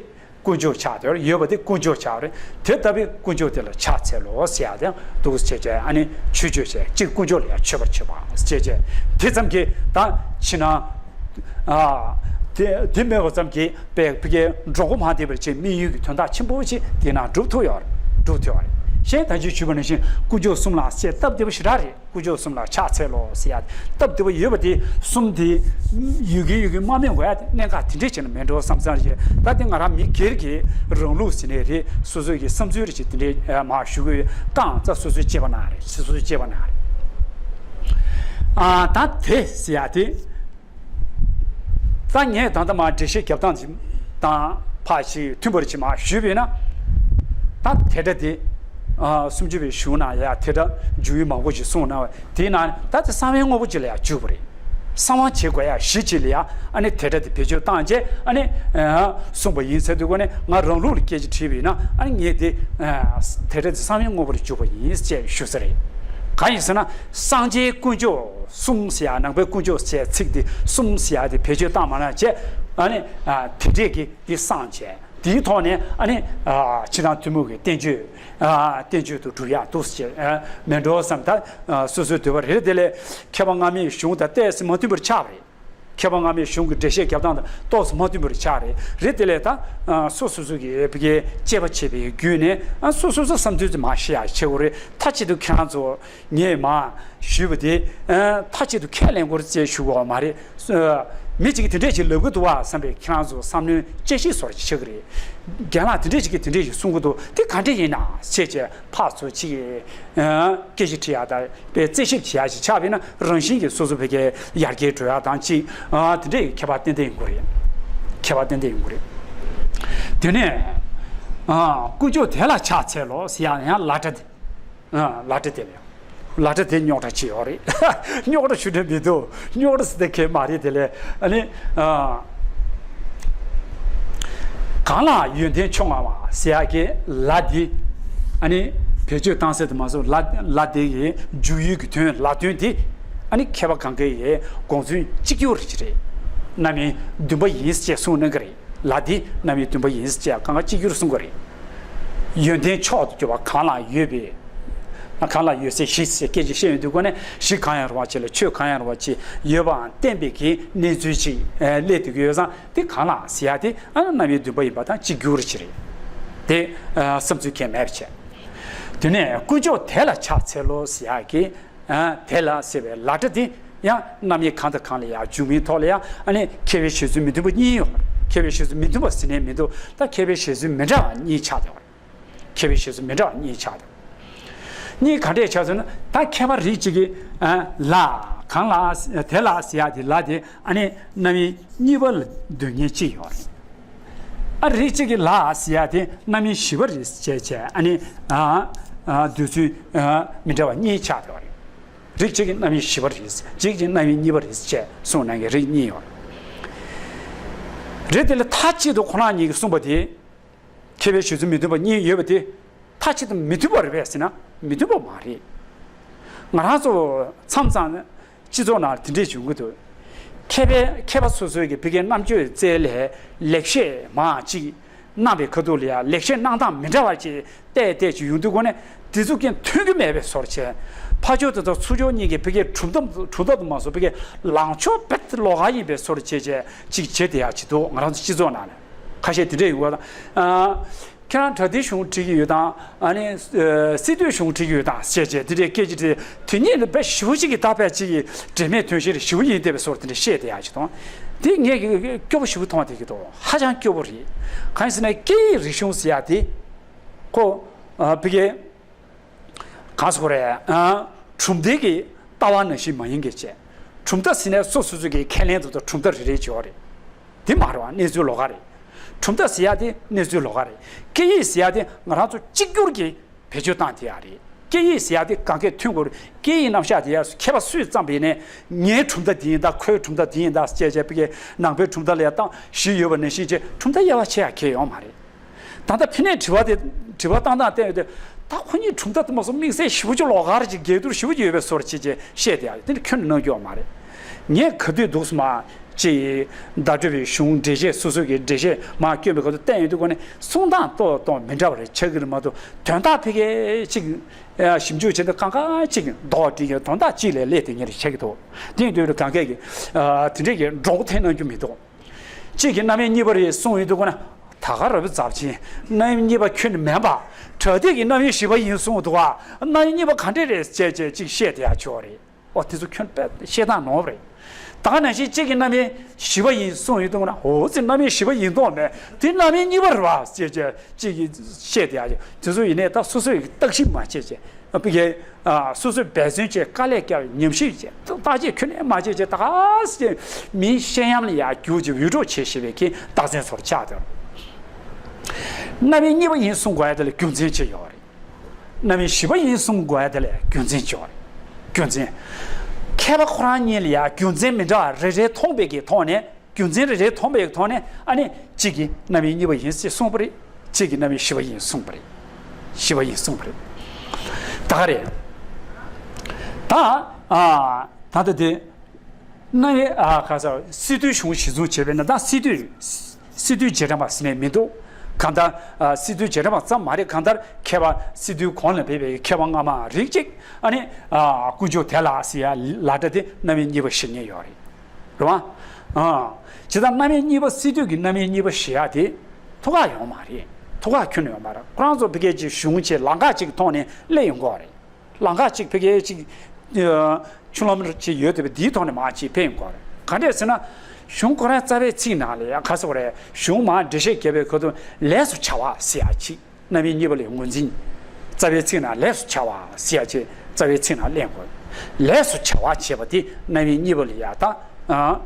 དཀོན་མཆོག་ཆགས་དེ་ཡོད་པ་དེ་དཀོན་མཆོག་ཆགས་རེད། དེ་ལྟ་བུའི་དཀོན་མཆོག་དེ་ལ་ཕྱག་འཚལ་ལོ་ཟེར་ཡག་དེ་འདུག་སེ་བྱས་བྱས། ཨ་ནི་མཆོད་བརྗོད་བྱས། གཅིག་དཀོན་མཆོག་ལ་ཡང་མཆོད་པར་བྱེད་པ་ཟེར་བྱས་བྱས། དེ་ཙམ་གྱིས་ད་ཕྱི་ནང་། ཨ་དེ་དེ་མེད་པ་ཙམ་གྱིས་པའི་ཕ་གིའི་འགྲོ་སྒོ་མ་བདེ་བར་བྱེད་དམིགས་ཡུལ་གྱི་དོན་དག་ཆེན་པོ་ཞིག་དེ་ནང་འགྲུབ་ཐུབ་ཡོད་རེད། འགྲུབ་ཐུབ་ཡོད་རེད། གཞན་ད་ཅི་ཞུས་པ་ནང་བཞིན་དཀོན་མཆོག་གསུམ་ལ་ཟེར་སྟབས་བདེ་པོ་ཞེ་དྲག་རེད། དཀོན་མཆོག་གསུམ་ལ་ཕྱག་འཚལ་ལོ་ཟེར་ཡ་སྟབས་བདེ་པོ་ཡོད་པ་དེ་གསུམ་དེ་ཡུལ་གྱི་ཡུལ་གྱི་མ་སྨོས་དགོས་ཡ་དེ་གནད་འགག་དེ་འདྲས་བྱས་ན་མེད་འགྲོ་བསམ་བསམ་རེད། ད་དེ་ང་རང་མི་སྒེར་གྱི་རང་ལུགས་ཟེར་ནའི་རེད། སོ་སོའི་གི་བསམ་ཚུལ་རེ་ཞིག་དེ་འདྲས་མར་ཞུ་གི་ཡོད། རྐང་ཚ་སོ་སོའི་དཔྱད་པ་ནང་རེད། སོ་སོའི་དཔྱད་པ་ནང་རེད། ཨ་ད་དེ་ཟེར་ཡ་དེ། ད་ངས་ད་ལྟ་མར་འགྲེལ་བཤད་རྒྱབ་སྟངས་ཅིག་དང་ཕར་ཞིག་མཐུན་པར་ཅིག་མར་ཞུས་པས་ན། ད་དེ་འདྲ་དེ། ཨ་སུམ་ཅུ་པའི་གཞུང་ནང་ཡ་དེ་འདྲ་འཇུག་ཡུལ་མང་པོ་ཞིག་གསུངས་གནང་བ་དེའི་ནང་ད་དེ་གསང་བའི་དངོས་པོ་ཅིག་ལ་ཡ་འཇུག་པ་རེད། གསང་བ་བྱེད་དགོས་ཡ་གཞི་ཅིག་ལ་ཡ་ཨ་ནི་དེ་འདྲ་དེ་བེད་སྤྱོད་བཏང་བྱས། ཨ་ནི་ཨ་གསུངས་པ་ཡིན་ཟེར་དུས་གོ་ནས་ང་རང་ལུགས་ལ་སྐད་ཆ་དྲིས་པས་ན། ཨ་ནི་ངས་དེ་ཨ་དེ་འདྲ་དེ་གསང་བའི་དངོས་པོ་ལ་འཇུག་པ་ཡིན་ཅེས་ཞུ་ས་རེད། གང་ཡིན་ཟེར་ན་སངས་རྒྱས་དཀོན་མཆོག་གསུམ་ཟེར་ཡ། ནང་པའི་དཀོན་མཆོག་ཟེར་ཚིག་འདི་གསུམ་ཟེར་ཡ་དེ་བེད་སྤྱོད་བཏང་མ་གནང་བྱས། ཨ་ནི་ཨ་དེ་འདྲས་ཀྱི་འདི་གསང་བྱས། དེའི་ཐོག་ནས་ཨ་ནི་ཨ་ཕྱི་ནང་ཐུན་མོང་གི་བསྟན་བཅོས་ཨ་བསྟན་བཅོས་དུ་འགྲུབ་ཡག་འདུག་ཟེར་ཨ་མེད་འགྲོ་བསམ། ད་ཨ་སོ་སོའི་འདོད་པ་རེད། དེ་ལས་མཁས་པ་སྔ་མའི་གཞུང་དང་ཏོག་ཙམ་མ་མཐུན་པར་ཆགས་པ་རེད། མཁས་པ་སྔ་མའི་གཞུང་གི་འགྲེལ་བཤད་རྒྱབ་སྟངས་དང་ཏོག་ཙམ་མ་མཐུན་པར་ཆགས་རེད། རེད། དེ་ལས་ད་ཨ་སོ་སོ་སོ་གི་བི་གའི་དཔྱད་པ་བྱས་པའི་བརྒྱུད་ནས་ཨ་སོ་སོ་སོ་བསམ་ཚུལ་དེ་མར་བཤད་ཡག་བྱེད་དགོས་རེད། མཐའ་གཅིག་ཏུ་ཁྱེད་རང་ཚོ་ངས་མར་ཞུས་པ་དེ་ཨ་མཐའ་གཅིག་ཏུ་ཁས་ལེན་དགོས་རེད་ཅེས་ཞུ་དགོས་པ་མ་རེད། མི་གཅིག་གིས་དེ་འདྲས་ཅིག་ལབ་གི་འདུག་བ་བསམ་པའི་ཁྱེད་རང་ཚོ་བསམ་མནོའི་དཔྱད་ཞིབ་བཟོ་འདྲ་ཅིག་ཆགས་ཀྱི་རེད། རྒན་ལགས་དེ་འདྲས་ཅིག་གིས་དེ་འདྲས་ཅིག་གསུང་གི་འདུག་དེ་ག་འདྲས་ཡིན་ན་ཟེར་བྱས་ཕར་ཚུར་ཅིག་ཨ་སྐད་ཆ་དྲི་ཡག་དང་དཔེ་རྩད་ཞིབ་བྱེད་ཡག་ཅིག་ཆགས་པ་ཡིན་ན་རང་བཞིན་གྱིས་སོ་སོ་བི་གའི་ཡར་རྒྱས་འགྲོ་ཡག་དང་ཅིག་ཨ་དེ་འདྲས་ཁྱད་པར་ཏན་ཏན་ཡོང་གི་རེད། ཁྱད་པར་ཏན་ཏན་ཡོང་གི་རེད། དེ་ནས་ཨ་དཀོན་མཆོག་དེ་ལ་ཕྱག་འཚལ་ལོ་ཟེར་ཡག་ཡང་ལ་སྒྲ་དེ། ཨ་ལ་སྒྲ་དེ་ལ་ཡང་ལ་སྒྲ་དེ་རྙོག་དྲ་ཅིག་ཡོད་རེད། རྙོག་དྲ་ཞུ་འདོད་མི་འདུག་རྙོག་དྲ་ཟེར་དེ་གས་མ་རེད། དེ་ལས་ཨ་ནི་ཨ་གང་ལ་ཡོན་ཏན་མཆོག་མངའ་བ་ཟེར་ཡག་གི་ལ་དེ་ཨ་ནི་བེད་སྤྱོད་བཏང་ས་དེ་མ་སོང་། ལ་ལ་དེ་ཡི་འཇུག་ཡུལ་གྱི་དོན་ལ་དོན་དེ་ཨ་ནི་མཁས་པ་གང་གའི་ཡི་དགོངས་ཚུལ་གཅིག་གྱུར་ཅིག་རེད། རྣམ་དབྱེ་བདུན་པ་ཡིན་ཅེས་གསུངས་གནང་གི་རེད། ལ་དེ་རྣམ་དབྱེ་བདུན་པ་ཡིན་ཟེར་བྱས་གང་ག་གཅིག་གྱུར་གསུང་གི་རེད། ཡོན་ཏན་མཆོག་ཏུ་གྱུར་པ་གང་ལ་ཡོད་པའི། གང་ལ་ཡོད་ཚད་བཞི་ཟེར་སྐད་ཆ་བཤད་ཡོང་དུས་སྒོ་ནས་གཞི་གང་ཡང་རུང་བ་ཅིག་ལ་ཆོས་གང་ཡང་རུང་བ་ཅིག་ཡོད་པའང་བསྟན་པའི་གི་གནས་ཚུལ་ཅིག་སླེབས་བསྡད་ཀྱི་ཡོད་ཙང་དེ་གང་ལ་ཟེར་ཡ་དེ་ཨ་ནི་རྣམ་དབྱེ་བདུན་པ་ཡིན་པ་དང་གཅིག་གྱུར་ཅིག་རེད། དེ་བསམ་ཚུལ་གང་མེད་པ་བྱས། དེ་ནས་དཀོན་མཆོག་དེ་ལ་ཕྱག་འཚལ་ལོ་ཟེར་ཡ་གི་ཨ་དེ་ལ་ཟེར་བའི་ལ་སྒྲ་དེ་ཡང་རྣམ་དབྱེ་གང་དང་གང་ལ་ཡང་འཇུག་མིན་ཐོག་ལ་ཡང་ཨ་ནི་མཁས་པའི་བཞེད་ཚུལ་མི་མཐུན་པ་གཉིས་ཡོད་རེད། མཁས་པའི་བཞེད་ཚུལ་མི་མཐུན་པ་ཟེར་ནས་མི་འདུག་ད་མཁས་པའི་བཞེད་ཚུལ་མི་འདྲ་བ་གཉིས་ཆགས་བསྡད་པ་རེད། མཁས་པའི་བཞེད་ཚུལ་མི་འདྲ་བ་གཉིས་ཆགས་བསྡད་པ། གཉིས་ག་འདྲས་ཆགས་ཟེར་ན། ད་མཁས་པ་རིགས་གཅིག་གིས་ཨ་ལ་གང་ལ་དེ་ལ་ཟེར་ཡ་དེ་ལ་དེ་ཨ་ནི་རྣམ་དབྱེ་གཉིས་པ་ལ་འདོད་མཁན་གཅིག་ཡོད་རེད། ཨ་རིགས་གཅིག་གིས་ལ་ཟེར་ཡ་དེ་རྣམ་དབྱེ་བཞི་པ་རེད་ཅེས་བྱས་ཨ་ནི་ཨ་ཨ་འདོད་ཚུལ་ཨ་མི་འདྲ་བ་གཉིས་ཆགས་བསྡད་པ་རེད། རིགས་གཅིག་གིས་རྣམ་དབྱེ་བཞི་པ་རེད། གཅིག་གིས་རྣམ་དབྱེ་གཉིས་པ་རེད་ཅེས་གསུངས་གནང་མཁན་རིགས་གཉིས་ཡོད་རེད། དེ་ལ་མཐའ་གཅིག་ཏུ་ཁོ་རང་གཉིས་ཀྱིས་གསུངས་པ་དེ། མཁས་པའི་བཞེད་ཚུལ་མི་མཐུན་པ་གཉིས་ཡོད་པ་དེ། མཐའ་གཅིག་ཏུ་མི་མཐུན་པ་རེད་པས་ཟེར་ན་མི་མཐུན་པ་མ་རེད། ང་རང་ཚོ་མཚམས་མཚམས་སྤྱི་ཚོགས་ནང་དེ་འདྲས་བྱུང་གི་འདུག་མཁས་པའི་མཁས་པ་སོ་སོའི་གི་ཕ་གིའི་རྣམ་དཔྱོད་རྩལ་ལས་ལེགས་བཤད་མང་ཅིག་གནང་བའི་ཁ་ཐུག་ལ་ཡང་ལེགས་བཤད་གནང་སྟངས་མི་འདྲ་བ་ཅིག་བལྟས་བལྟས་ཅིག་ཡོང་དུས་སྒོ་ནས་དེ་ཚོ་གི་མཐུན་གྱི་མེད་པའི་བཟོ་འདྲ་བྱས། ཕར་ཕྱོགས་དེ་དང་ཚུར་ཕྱོགས་གཉིས་ཀྱི་ཕ་གིའི་གྲུབ་མཐའ་གྲུབ་མཐའ་དུ་མ་སོང་ཕ་གིའི་ལངས་ཕྱོགས་དཔེ་ལོགས་ཀ་ཡིན་པའི་བཟོ་འདྲ་བྱས་བྱས་ཅིག་བྱེད་བསྡད་ཡག་ཅིག་འདུག་ང་རང་ཚོ་སྤྱི་ཚོགས་ནང་ནས་ཁ་ཤས་དེ་འདྲས་ཡོད་པ་དང་། ཨ། ཁྱེད་རང་དྲ་འདིའི་གཞུང་ཁྲིད་ཀྱི་ཡོད་དང་ཨ་ནི་ཨ་སི་ཏུའི་གཞུང་ཁྲིད་ཀྱི་ཡོད་དང་ཟེར་བྱས་དེ་འདྲའི་སྐད་ཆ་དྲིས། དེ་གཉིས་ལ་དཔེ་ཞེ་པོ་ཅིག་གི་ད་དཔེ་ཅིག་གི་འབྲེལ་མེད་དོན་གཞིར་ཞེ་པོ་ཡིན་བསྡད་པའི་བཟོ་འདྲ་དེ་འདྲ་བཤད་བསྡད་ཡག་ཅིག་དང་། དེ་ངས་ཀྱི་སྐྱོ་པོ་ཞེ་པོ་མཐོང་བསྡད་ཀྱི་འདུག་ཧ་ཅང་སྐྱོ་པོ་རེད། གང་ཡིན་ཟེར་ན་སྐད་ཡིག་རིག་གཞུང་ཟེར་ཡག་དེ་ཁོ་ཨ་ཕ་གིའི་གང་ཟེར་དགོས་རེད། ཨ་གྲུབ་མཐའ་གི་ལྟ་བ་ནང་བཞིན་མ་ཡིན་གྱི་བྱས། གྲུབ་མཐའ་ཟེར་ནས་སོ་སོ་སོ་གི་ཁས་ལེན་དུ་གྲུབ་མཐའ་རེ་རེ་བྱས་པ་རེད། དེ་མ་རེད་བ། གནས་ཚུལ་ལོགས་ཀ་རེད། གྲུབ་མཐའ་ཟེར་ཡག་དེ་གནས་ཚུལ་ལོགས་ཀ་རེད། སྐད་ཡིག་ཟེར་ཡག་དེ་ང་རང་ཚོ་གཅིག་གྱུར་གྱིས་བེད་སྤྱོད་བཏང་བསྡད་ཡག་རེད། སྐད་ཡིག་ཟེར་ཡག་དེ་གང་གས་མཐུན་དགོས་རེད། སྐད་ཡིག་རྣམ་གཞག་དེ་ཡག་མཁས་པ་སུས་བརྩམས་པ་ཡིན་ནའི་ངའི་གྲུབ་མཐའ་འདི་ཡིན་ད་ཁོའི་གྲུབ་མཐའ་འདི་ཡིན་ད་ཅེས་བྱས་ཕ་གིའི་ནང་པའི་གྲུབ་མཐའ་ལ་ཡ་བཏང་བཞི་ཡོད་པ་ནང་བཞིན་བྱས་གྲུབ་མཐའ་དབྱེ་བ་ཕྱེ་ཡག་གང་ཡོད་མ་རེད། ད་ལྟ་ཕ་གིའི་དྲི་བ་དེ་དྲི་བ་བཏང་སྟངས་བལྟས་ཡོང་དུས་ད་ཁོ་གཉིས་གྲུབ་མཐའ་དེ་མ་སོང་དམིགས་བསལ་ཞེ་པོ་ཅིག་ལོགས་ཀ་རེད་ཅིག་འགལ་འདུ་ཞེ་པོ་ཅིག་ཡོད་པའི་བཟོ་འདྲ་ཅིག་བྱས་བཤད་བསྡད་ཡག་དེ་འདྲ་ཁྱོན་ནས་གནང་རྒྱུ་ཡོད་མ་རེད། ངས་ག་དུས་འདུག་སེ་མར་ཅིག་བརྡ་སྤྲོད་པའི་གཞུང་འགྲེལ་བཤད་སོ་སོ་གི་འགྲེལ་བཤད་མར་བསྐྱོན་པའི་སྐབས་སུ་བལྟས་ཡོང་དུས་སྒོ་ནས་གསུང་སྟངས་ཏོག་ཏོག་མི་འདྲ་བ་རེ་ཆགས་ཀྱི་རེད་མ་གཏོགས་དོན་དག་ཕ་གིའི་ཅིག་ཞིབ་འཇུག་བྱས་ན་གང་ག་ཅིག་མདོག་འདྲ་གི་དོན་དག་ཅིག་ལ་སླེབས་བསྡད་མཁན་རེ་ཆགས་ཀྱི་འདུག་དེ་ཡིན་དུས་གང་གས་ཀྱི་དེ་འདྲས་ཀྱི་འགྲོ་སྒོ་འཐེན་གནང་རྒྱུ་མི་འདུག་གཅིག་གིས་རྣམ་དབྱེ་གཉིས་པ་རེད་གསུངས་ཡོང་དུས་སྒོ་ན། ད་ག་ར་བུ་ཛབ་ཆེན་རྣམ་དབྱེ་གཉིས་པ་ཁྱོན་ནས་མིན་པ། དྲ་ཐོག་གི་རྣམ་དབྱེ་བཞི་པ་ཡིན་གསུངས་འདུག་བ། རྣམ་དབྱེ་གཉིས་པ་ག་འདྲས་རེད་ཅེས་བྱས་ཅིག་བཤད་བསྡད་ཡག་ཆོག་རེད། ཨོ་དེ་ཚོ་ཁྱོན་དཔེ་བཤད་སྟངས་ནོར་བ་རེད། ད་ག་ནང་བཞིན་གཅིག་གིས་རྣམ་དབྱེ་བཞི་པ་ཡིན་གསུངས་ཡོང་དུས་སྒོ་ན། ཨོ་ཙི་རྣམ་དབྱེ་བཞི་པ་ཡིན་མདོག་མེད། དེ་རྣམ་དབྱེ་གཉིས་པ་རེད་བ་ཅེས་བྱས་ཅིག་བཤད་བསྡད་ཡག་ཆོག་དེ་ཚོ་ཡིན་ནའི་ད་སོ་སོས་བརྟག་ཞིབ་མ་བྱས་བྱས། ཨ་ཕ་གིའི་ཨ་སོ་སོས་འབད་བརྩོན་བྱས་དཀའ་ལས་བརྒྱབ་ཉམས་ཞིབ་བྱས་བརྟག་དཔྱད་ཁྱོན་ནས་མ་བྱས་བྱས་ད་ག་སེ་མིའི་བཤད་ཡམ་ལ་ཡར་རྒྱུག་ཅིག་འུད་སྒྲོག་བྱེད་ཤེས་པའི་གི་རྟགས་མཚན་ཚོར་ཆགས་དེར། རྣམ་དབྱེ་གཉིས་པ་ཡིན་གསུང་དགོས་ཡ་དེ་ལ་རྒྱུ་མཚན་ཅིག་ཡོད་རེད། རྣམ་དབྱེ་བཞི་པ་ཡིན་གསུང་དགོས་ཡ་དེ་ལ་རྒྱུ་མཚན་ཅིག་ཡོད་རེད། རྒྱུ་མཚན། མཁས་པ་ཁོ་རང་གཉིས་ལ་ཡ་རྒྱུ་མཚན་མི་འདྲ་བ་རེ་རེ་མཐོང་པའི་གི་ཐོག་ནས། རྒྱུ་མཚན་རེ་རེ་མཐོང་པའི་ཐོག་ནས་ཨ་ནི་གཅིག་གིས་རྣམ་དབྱེ་གཉིས་པ་ཡིན་ཞེས་གསུངས་པ་རེད། གཅིག་གིས་རྣམ་དབྱེ་བཞི་པ་ཡིན་གསུངས་པ་རེད། བཞི་པ་ཡིན་གསུངས་པ་རེད། ད་ག་རེད། ད་ཨ་ད་ལྟ་དེ་རྣམ་དབྱེ་ཨ་ག་ས་སི་ཏུའི་གཞུང་གཞི་བཟུང་བྱས་པས་ན་ད་སི་ཏུ་སི་ཏུའི་རྗེས་འབྲང་པ་ཟེར་ནས་མི་འདུག་གང་ལྟར་ཨ་སི་ཏུའི་རྗེས་འབྲང་བ་ཙམ་མ་རེད། གང་ལྟར་མཁས་པ་སི་ཏུའི་གོང་ལ་ཕེབས་པའི་མཁས་པ་སྔ་མ་རིགས་གཅིག་ཨ་ནི་ཨ་དཀོན་མཆོག་དེ་ལ་ཟེར་ཡ་ལ་སྒྲ་དེ་རྣམ་དབྱེ་གཉིས་པ་བཞེད་མཁན་ཡོད་རེད། རེད་བ། ཨ་ཇི་ལྟར་རྣམ་དབྱེ་གཉིས་པ་སི་ཏུ་གི་རྣམ་དབྱེ་གཉིས་པ་ཞེས་ཡ་དེ་ཐུགས་ཁག་ཡོད་མ་རེད། ཐུགས་ཁག་ཁྱོན་ནས་ཡོད་མ་རེད། ཁོ་རང་ཚོ་ཕ་གིའི་ཅིག་གཞུང་ཆེ་ལམ་ཁ་ཅིག་ཐོག་ནས་སླེབས་ཡོང་གི་རེད། ལམ་ཁ་ཅིག་ཕ་གིའི་ཅིག་ཆུ་ལམ་ཅིག་ཡོད་དེ་བས་དེའི་ཐོག་ནས་མར་ཅིག་ཕེབས་ཡོང་གི་རེད། ག་འདྲས་ཟེར་ན། གཞུང་ཁོ་རང་རྩ་བའི་ཚིག་ནང་ལ་ཡ་ག་ཟེར་བ་རེད། གཞུང་མར་འགྲེལ་བཤད་རྒྱབ་པའི་ཁ་ཐུག་ལས་སུ་བྱ་བ་ཟེར་ཡ་ཅིག་རྣམ་དབྱེ་གཉིས་པ་ལས་ངོས་འཛིན། རྩ་བའི་ཚིག་ནང་ལས་སུ་བྱ་བ་ཟེར་ཡ་ཅེས་རྩ་བའི་ཚིག་ནང་གླེང་དགོས། ལས་སུ་བྱ་བ་བྱེད་པ་དེ་རྣམ་དབྱེ་གཉིས་པ་ལ་ཡ་ད། ཨ་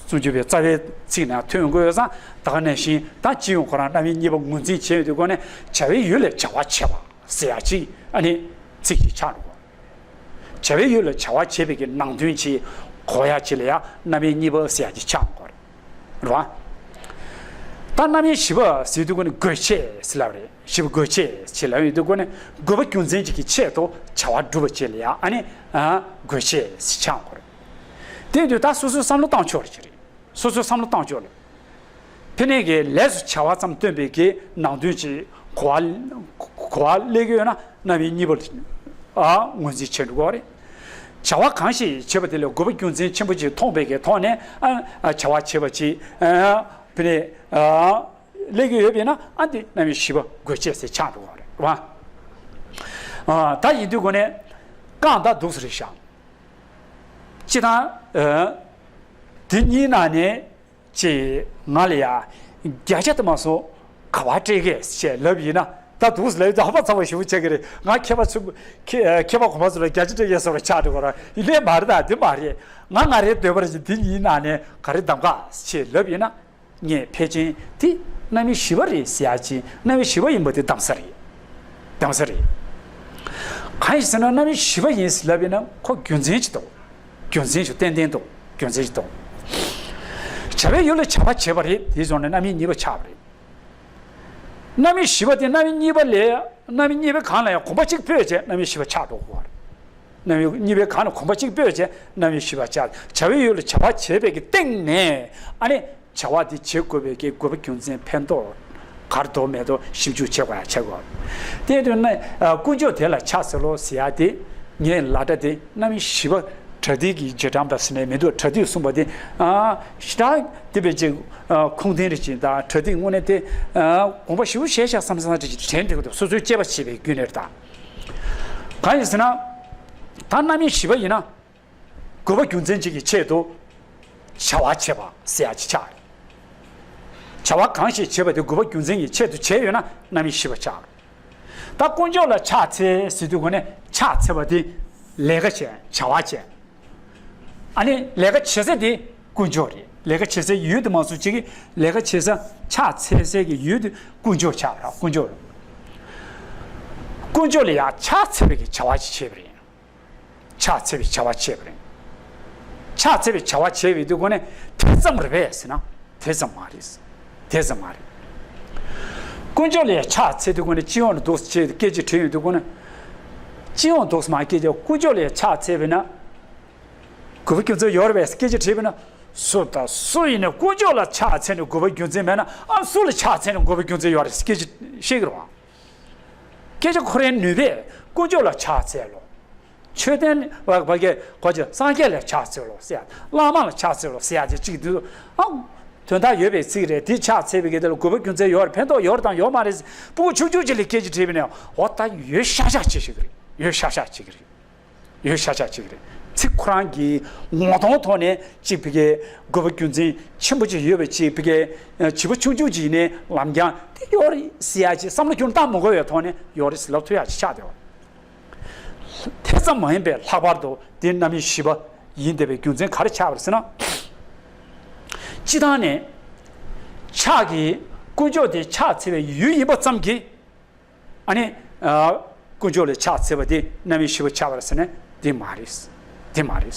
སུམ་ཅུ་པའི་རྩ་བའི་ཚིག་ནང་ཐོན་དགོས་ཡོད་ཙང་ད་ག་ནང་བཞིན་ད་སྤྱི་ཡོངས་ཁོ་རང་རྣམ་དབྱེ་གཉིས་པ་ངོས་འཛིན་བྱས་ཡོད་དུས་སྒོ་ནས་བྱ་བའི་ཡུལ་ལས་བྱ་བ་བྱེད་པ་ཟེར་ཡ་ཅིག་ཨ་ནི་ཚིག་ཅིག་ཆགས་འགྲོ་གི། བྱ་བའི་ཡུལ་ལ་བྱ་བ་བྱེད་པའི་གི་ནང་དོན་ཅིག་གོ་ཡ་ཅིག་ལ་ཡ་རྣམ་དབྱེ་གཉིས་པ་ཟེར་ཡ་ཅིག་ཆགས་འགྲོ་གི་རེད། རེད་བ། ད་རྣམ་དབྱེ་བཞི་པ་ཟེར་དུས་སྒོ་ནས་དགོས་ཆེད་ཟེར་ལབ་རེད། བཞི་པ་དགོས་ཆེད་ཅེས་ལབ་ཡོང་དུས་སྒོ་ནས་དགོས་པ་རྒྱུ་མཚན་ཅིག་གི་ཆེད་དུ་བྱ་བ་སྒྲུབ་པ་ཅིག་ལ་ཡ་ཨ་ནི་ཨ་དགོས་ཆེད་ཅེས་ཆགས་འགྲོ་གི་རེད། དེ་དུས་ད་སོ་སོའི་བསམ་བློ་བཏང་ཕྱོགས་རེད་ཅིག་རེད། སོ་སོའི་བསམ་བློ་བཏང་ཕྱོགས་ལ། ཕ་གིའི་ལས་སུ་བྱ་བ་ཙམ་སྟོན་པའི་གི་ནང་དོན་ཅིག་གོ་བ་གོ་བ་སླེབས་ཀྱི་ཡོད་ན་རྣམ་དབྱེ་གཉིས་པ་ཨ་ངོས་འཛིན་བྱེད་འགྲོ་གི་རེད། བྱ་བ་གང་ཞིག་བྱེད་པ་དེ་ལ་དགོས་པ་རྒྱུ་མཚན་ཆེན་པོ་ཅིག་མཐོང་པའི་གི་ཐོག་ནས་ཨ་ཨ་བྱ་བ་བྱེད་པ་ཅིག་ཨ་ཕ་གིའི་ཨ་སླེབས་ཀྱི་ཡོད་པས་ན་ཨ་འདི་རྣམ་དབྱེ་བཞི་པ་དགོས་ཆེད་ཟེར་ཆགས་འགྲོ་གི་རེད་བ། ཨ་ད་ཡིན་དུས་སྒོ་ནས་རྐང་ད་འདུག་སེ་རེད་ཤག་སྤྱིར་བཏང་། ཨ། དེ་གཉིས་ནང་ནས་ཅིག་ང་ལ་ཡ་བརྒྱ་ཆ་དུ་མ་སོང་ག་བ་སྤྲད་གས་ཞེས་ལབ་ཡིན་ན་ད་འདུག་སེ་ལབ་ཡོད་ད་ཧ་པ་ཚ་བ་ཞེ་པོ་བྱེད་ཀྱི་རེད། ང་མཁས་པ་ཚོ་མཁས་མཁས་པ་གོང་མ་ཚོ་ལ་བརྒྱ་ཆ་སྤྲད་གས་ཟེར་བ་ཆགས་འགྲོ་གི་རེད། ཡིན་ནའི་མ་རེད་ད་འདི་མ་རེད། ང་ང་རེ་འདོད་པ་རེད་ཅིག་དེ་གཉིས་ནང་ནས་ག་རེ་གདམ་ག་ཞེས་ལབ་ཡིན་ན། ངས་ཕལ་ཆེར་དེ་རྣམ་དབྱེ་བཞི་པ་རེད་ཟེར་ཡ་ཅིག་རྣམ་དབྱེ་བཞི་པ་ཡིན་པ་དེ་གདམ་ས་རེད། གདམ་ས་རེད། གང་ཡིན་ཟེར་ན་རྣམ་དབྱེ་བཞི་པ་ཡིན་ཟེར་ལབ་ཡིན་ན་ཁོ་རྒྱུ་མཚན་ཞིག་འདུག་རྒྱུ་མཚན་ཞིག་ཏན་ཏན་འདུག་རྒྱུ་མཚན་ཞིག་འདུག་བྱ་བའི་ཡུལ་ལ་བྱ་བ་བྱེད་པ་རེད། དེ་སོང་ནས་རྣམ་དབྱེ་གཉིས་པ་ཆགས་པ་རེད། རྣམ་དབྱེ་བཞི་པ་དེ་རྣམ་དབྱེ་གཉིས་པ་ལས་རྣམ་དབྱེ་གཉིས་པའི་སྒང་ལ་ཡང་གོམ་པ་གཅིག་སྤོས་བྱས་རྣམ་དབྱེ་བཞི་པ་ཆགས་འགྲོ་གི་རེད། རྣམ་དབྱེ་གཉིས་པའི་སྒང་ལ་གོམ་པ་གཅིག་སྤོས་བྱས་རྣམ་དབྱེ་བཞི་པ་ཆགས། བྱ་བའི་ཡུལ་ལ་བྱ་བ་བྱེད་པའི་གི་སྟེང་ནས་ཨ་ནི། བྱ་བ་དེ་བྱེད་དགོས་པའི་གི་དགོས་པ་རྒྱུ་མཚན་ཕན་ཐོགས་ག་རེ་འདུག་མེད་འདུག་ཞིབ་འཇུག་བྱེད་དགོས་ཡ་བྱེད་དགོས། དེ་དུས་ན་ཨ་དཀོན་མཆོག་དེ་ལ་ཕྱག་འཚལ་ལོ་ཟེར་ཡ་དེ་ངས་ལབ་སྒྲ་དེ་རྣམ་དབྱེ་བཞི་པ་པྲ་ཏི་གི་རྗེས་འབྲང་པ་ཟེར་ནས་མི་འདུག་པྲ་ཏི་གསུངས་པ་དེ་ཨ་ཞེ་དྲག་དེ་བས་ཅིག་ཨ་ཁུངས་ལྡན་རེད་ཅིག་དང་པྲ་ཏི་དངོས་གནས་དེ་ཨ་དགོངས་པ་ཞེ་པོ་བཞེས་ཤག་བསམ་བསམ་རེད་ཅིག་དྲན་འགྲིག་གི་འདུག་སོ་སོའི་དཔྱད་པ་བྱས་པའི་རྒྱུན་ནས་རེད་ད། གང་ཡིན་ཟེར་ན་ད་རྣམ་དབྱེ་བཞི་པ་ཡིན་ན། དགོས་པ་རྒྱུ་མཚན་གཅིག་གི་ཆེད་དུ་བྱ་བ་བྱེད་པ་ཟེར་ཡ་གཅིག་ཆགས་རེད། བྱ་བ་གང་ཞིག་བྱེད་པ་དེ་དགོས་པ་རྒྱུ་མཚན་གྱི་ཆེད་དུ་བྱས་ཡོད་ན་རྣམ་དབྱེ་བཞི་པ་ཆགས་རེད། ད་དཀོན་མཆོག་ལ་ཕྱག་འཚལ་ཟེར་དུས་སྒོ་ནས་ཕྱག་འཚལ་བ་དེ་ལས་ཀ་བྱས་བྱ་བ་བྱས། ཨ་ནི་ལས་ཀ་བྱེད་ས་དེ་དཀོན་མཆོག་རེད། ལས་ཀ་བྱེད་སའི་ཡུལ་དུ་མ་སོང་གཅིག་གི་ལས་ཀ་བྱེད་ས་ཕྱག་འཚལ་སའི་གི་ཡུལ་དུ་དཀོན་མཆོག་ཆགས་རེད། དཀོན་མཆོག་རེད། དཀོན་མཆོག་ལ་ཡང་ཕྱག་འཚལ་བའི་གི་བྱ་བ་ཅིག་བྱས་པ་རེད། ཕྱག་འཚལ་བའི་བྱ་བ་བྱས་པ་རེད། ཕྱག་འཚལ་བའི་བྱ་བ་བྱས་པའི་དུས་སྒོ་ནས་དེ་ཙམ་རེད་པས་ཟེར་ན་དེ་ཙམ་མ་རེད། དེ་ཙམ་མ་རེད། དཀོན་མཆོག་ལ་ཕྱག་འཚལ་དུས་སྒོ་ནས་སྤྱི་ཡོངས་ལ་འདུག་སེ་བྱས་ཏེ་སྐད་ཆ་དྲིས་ཡོང་དུས་སྒོ་ནས། སྤྱི་ཡོངས་འདུག་སེ་མ་སྐད་ཆ་དཀོན་མཆོག་ལ་ཕྱག་འཚལ་བས་ན། དགོས་པ་རྒྱུ་མཚན་ཡོད་རེད་པས་སྐད་ཆ་དྲིས་པས་ན། སུ་དང་སུ་ཡིན་ནས་དཀོན་མཆོག་ལ་ཕྱག་འཚལ་ནས་དགོས་པ་རྒྱུ་མཚན་མེད་ན་ཨ་སུ་ལ་ཕྱག་འཚལ་ནས་དགོས་པ་རྒྱུ་མཚན་ཡོད་རེད་སྐད་ཆ་བཤད་ཀྱི་རེད་བ། སྐད་ཆ་ཁོ་རའི་ནུས་པས་དཀོན་མཆོག་ལ་ཕྱག་འཚལ་ལོ། མཆོད་རྟེན་བ་བ་གའི་གོ་ཅི་སངས་རྒྱས་ལ་ཕྱག་འཚལ་ལོ་ཟེར་ཡ། བླ་མ་ལ་ཕྱག་འཚལ་ལོ་ཟེར་ཡ་དེ་གཅིག་འདུག་ཨང་། དོན་དག་ཡོད་པའི་ཚིག་རེད། དེ་ཕྱག་འཚལ་བའི་གི་དེ་ལ་དགོས་པ་རྒྱུ་མཚན་ཡོད་རེད། ཕན་ཐོགས་ཡོད་རེད་དང་ཡོད་མ་རེད། སྤུ་གུ་ཆུང་ཆུང་ཅིག་ལ་སྐད་ཆ་དྲིས་པ་ཡིན་ན་འོ་ད་ཡོད་ཤག་ཤག་ཅིག་ཞིག་རེད། ཡོད་ཤག་ཤག་ཅིག་རེད། ཡོད་ཤག་ཤག་ཅིག་རེད། ཚིག་ཁོ་རང་གི་ངོ་གདོང་ཐོག་ནས་ཅིག་ཕ་གིའི་དགོས་པ་རྒྱུ་མཚན་ཆེན་པོ་ཅིག་ཡོད་པ་ཅིག་ཕ་གིའི་བྱིས་པ་ཆུང་ཆུང་ཅིག་ཡིན་ནའི་ལམ་རྒྱང་དེ་ཡོད་རེད་ཟེར་ཡ་ཅིག་བསམ་བློ་ཁྱོན་བཏང་མ་དགོས་པའི་ཐོག་ནས་ཡོད་རེད་ཟེར་ལབ་ཐུབ་ཡ་ཅིག་ཆགས་བསྡད་པ། དེ་ཙམ་མ་ཡིན་པའི་ལྷག་པར་དུ་དེ་རྣམ་དབྱེ་བཞི་པ་ཡིན་བསྡད་པའི་རྒྱུ་མཚན་ག་རེ་ཆགས་པ་རེད་ཟེར་ན། སྤྱིར་བཏང་ནས་ཕྱག་གི་དཀོན་མཆོག་དེ་ཕྱག་འཚལ་བའི་ཡུལ་ཡིན་པ་ཙམ་གྱིས། ཨ་ནི། ཨ། དཀོན་མཆོག་ལ་ཕྱག་འཚལ་བ་དེ་རྣམ་དབྱེ་བཞི་པ་ཆགས་པ་རེད་ཟེར་ན་དེ་མ་རེད། དེ་མ་རེད།